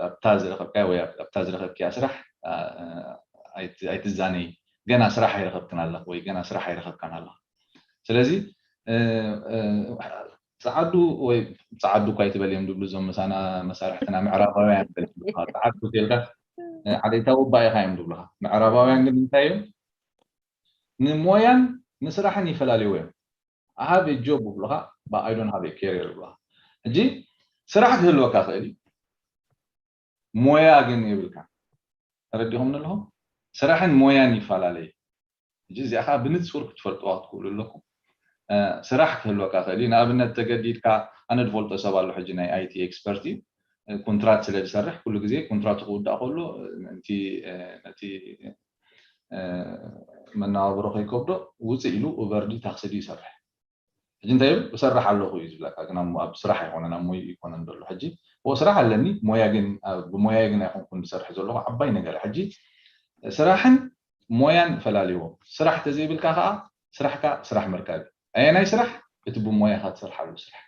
ኣብታ ዝረኸብካያ ወይ ኣብታ ዝረኸብክያ ስራሕ ኣይትዛነይ። ገና ስራሕ ኣይረኸብክን ኣለኽ ወይ ገና ስራሕ ኣይረኸብካን ኣለኻ። ስለዚ ፀዓዱ ወይ ፀዓዱ እኳ ይትበል እዮም ዝብሉ እዞም ምሳና መሳርሕትና ምዕራባውያን። ፀዓዱ ተልካ ዓሌታዊ እባ ኢኻ እዮም ዝብሉኻ። ምዕራባውያን ግን እንታይ እዮም? ንሞያን ንስራሕን ይፈላልይዎ እዮም። I have a job ይብሉኻ፣ but I don't have a career ይብሉኻ። ሕጂ ስራሕ ክህልወካ ክእል እዩ፣ ሞያ ግን የብልካ። ተረዲኹም ኣለኹም? ስራሕን ሞያን ይፈላለዩ። ሕጂ እዚኣ ከዓ ብንፁር ክትፈልጥዋ ክትክእሉ ኣለኩም። ስራሕ ክህልወካ ክእል እዩ። ንኣብነት ተገዲድካ፣ ኣነ ዝፈልጦ ሰብ ኣሎ ሕጂ ናይ ኣይቲ ኤክስፐርት እዩ። ኮንትራት ስለ ዝሰርሕ ኩሉ ግዜ ኮንትራቱ ክውዳእ ከሎ ነቲ ነቲ መነባብሮ ከይከብዶ ውፅእ ኢሉ ኡበር ድዩ ታክሲ ድዩ ይሰርሕ። ሕጂ እንታይ ይብል? እሰርሕ ኣለኹ እዩ ዝብለካ፣ ግን ኣብ ስራሕ ኣይኮነን፣ ኣብ ሞይኡ ኣይኮነን ዘሎ። ሕጂ እዎ ስራሕ ኣለኒ፣ ሞያ ግን ብሞያይ ግን ኣይኮንኩን ዝሰርሕ ዘለኹ። ዓባይ ነገር ሕጂ ስራሕን ሞያን ፈላልይዎ። ስራሕ ተዘይብልካ ከዓ ስራሕካ ስራሕ ምርካብ እዩ። ኣየናይ ስራሕ? እቲ ብሞያኻ ትሰርሓሉ ስራሕ።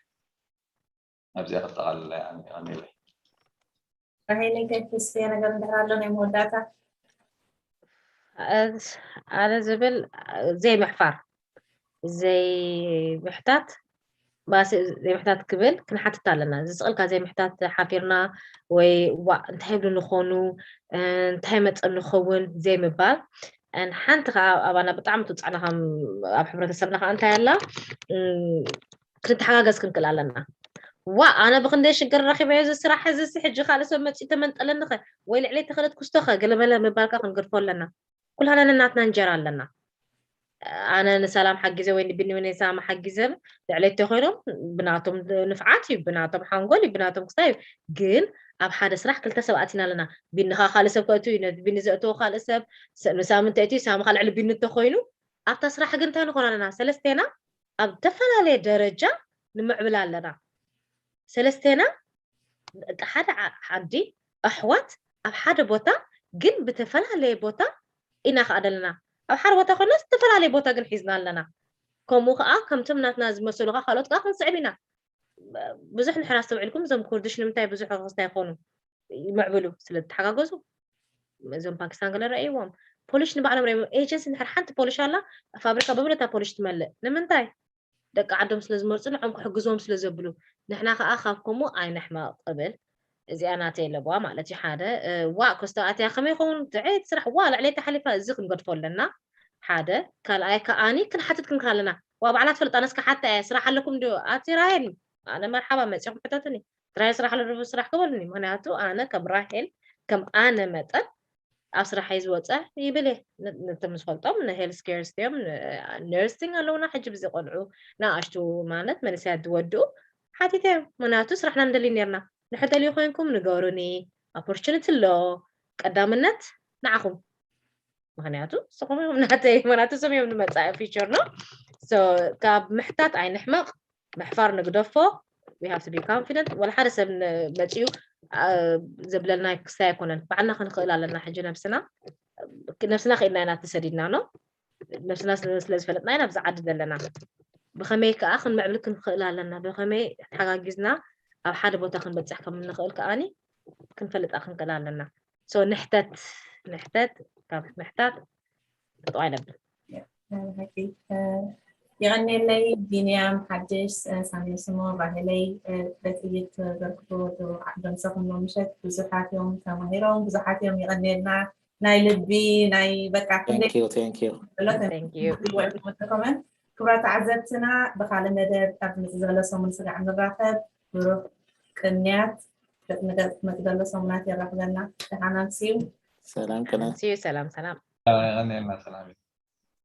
ኣብዚኣ ከጠቓልላ እየ ኣሜለይ። ራሄለይ እንታይ ትወስድዮ ነገር እንድሕር ኣሎ ናይ መወዳእታ? ኣነ ዝብል ዘይምሕፋር ዘይምሕታት ባሲ ዘይምሕታት ክብል ክንሓትት ኣለና። ዝስቕልካ ዘይምሕታት ሓፊርና ወይ ዋ እንታይ ይብሉ ንኾኑ እንታይ መፀ ንኸውን ዘይምባል ሓንቲ ከዓ ኣባና ብጣዕሚ ትውፃዕና ኣብ ሕብረተሰብና ከዓ እንታይ ኣላ ክንተሓጋገዝ ክንክእል ኣለና። ዋ ኣነ ብክንደይ ሽግር ረኪበዮ እዚ ስራሕ እዚ ሲ ሕጂ ካልእ ሰብ መፂኡ ተመንጠለኒ ኸ ወይ ልዕለይ ተኸለት ኩስቶ ኸ ገለመለ ምባልካ ክንገድፎ ኣለና። ኩላና ነናትና እንጀራ ኣለና። ኣነ ንሰላም ሓጊዘ ወይ ንቢኒ ወይ ንሳማ ሓጊዘ ልዕለይ ተኮይኖም ብናቶም ንፍዓት እዩ ብናቶም ሓንጎል እዩ ብናቶም ክስታይ እዩ። ግን ኣብ ሓደ ስራሕ ክልተ ሰብ ኣቲና ኣለና። ቢኒ ከዓ ካልእ ሰብ ከእቱ እዩ ነቲ ቢኒ ዘእትዎ ካልእ ሰብ ንሳሚ እንተእትዩ ሳሚ ከዓ ልዕሊ ቢኒ እንተኮይኑ ኣብታ ስራሕ ግን እንታይ ንኾን ኣለና ሰለስቴና ኣብ ዝተፈላለየ ደረጃ ንምዕብል ኣለና። ሰለስቴና ደቂ ሓደ ዓዲ ኣሕዋት ኣብ ሓደ ቦታ ግን ብተፈላለየ ቦታ ኢና ከዓ ዘለና። ኣብ ሓደ ቦታ ኮይና ዝተፈላለየ ቦታ ግን ሒዝና ኣለና። ከምኡ ከዓ ከምቶም ናትና ዝመሰሉ ከዓ ካልኦት ከዓ ክንስዕብ ኢና። ብዙሕ ንሕር ኣስተውዒልኩም እዞም ኩርድሽ ንምንታይ ብዙሕ ክስታ ይኾኑ ይምዕብሉ ስለ ዝተሓጋገዙ እዞም ፓኪስታን ገለ ረእይዎም ፖሊሽ ንባዕሎም ሪኦም ኤጀንሲ እንድሕር ሓንቲ ፖሊሽ ኣላ ፋብሪካ ብምልታ ፖሊሽ ትመልእ ንምንታይ ደቂ ዓዶም ስለ ዝመርፁ ንዖም ክሕግዞም ስለ ዘብሉ ንሕና ከዓ ካብ ከምኡ ኣይንሕመቕ እብል እዚኣ ናተይ ኣለዋ ማለት እዩ ሓደ ዋ ኮስቶ ኣትያ ከመይ ይኸውን ትዕት ስራሕ ዋ ልዕለይ ተሓሊፋ እዚ ክንገድፎ ኣለና ሓደ ካልኣይ ከዓኒ ክንሓትት ክንክል ኣለና ዋ ባዕላ ትፈልጣ ነስካ ሓታ እያ ስራሕ ኣለኩም ድ ኣቲ ራሄል ኣነ መርሓባ መፂኹም ሕተትኒ ራሄል ስራሕ ኣሎ ስራሕ ክበሉኒ ምክንያቱ ኣነ ከም ራሄል ከም ኣነ መጠን ኣብ ስራሐይ ዝወፀ ይብል እየ ነቶም ዝፈልጦም ንሄልስ ኬርስ እዮም ነርሲንግ ኣለውና ሕጂ ብዚ ቆልዑ ንኣሽቱ ማለት መንእሰያት ዝወድኡ ሓቲተ እዮም ምክንያቱ ስራሕና ንደሊ ነርና ንሕተልዩ ኮይንኩም ንገሩኒ ኦፖርቹኒቲ ኣሎ ቀዳምነት ንዓኹም ምክንያቱ ንስኹም እዮም ናተይ ምክንያቱ ስም እዮም ንመፃኢ ፊቸር ነው ካብ ምሕታት ኣይንሕመቕ ምሕፋር ንግደፎ we have to be confident ወላ ሓደ ሰብ መፅዩ ዘብለልና ክስታይ ኣይኮነን ባዕልና ክንኽእል ኣለና ሕጂ ነብስና ነብስና ክኢልና ኢና ተሰዲድና ነው ነብስና ስለ ዝፈለጥና ኢና ኣብዚ ዓዲ ዘለና ብኸመይ ከዓ ክንምዕብል ክንኽእል ኣለና ብኸመይ ተሓጋጊዝና ኣብ ሓደ ቦታ ክንበፅሕ ከም እንኽእል ከዓኒ ክንፈልጣ ክንክእል ኣለና ንሕተት ንሕተት ካብ ምሕታት ጠጠው ኣይነብል ሓቂ የቐኔለይ ቢንያም ሓድሽ ሳሚስሞ ራሄለይ በጥይት በርክቶ ዓዶም ሰኹም ምሸት ብዙሓት እዮም ተማሂሮም ብዙሓት እዮም የቐኔልና ናይ ልቢ ናይ በቃ Thank you. ኮመን ክብራ ተዓዘብትና ብካልእ መደብ ኣብ ዝመፅእ ዘሎ ሰሙን ስጋዕ ንራኸብ ብሩክ ቅንያት ገፅ ንገፅ ክትመፅ ዘሎ ሰሙናት የራኽበና ደሓና ምሲዩ ሰላም ቅነ See you ሰላም ሰላም ቀኔልና ሰላም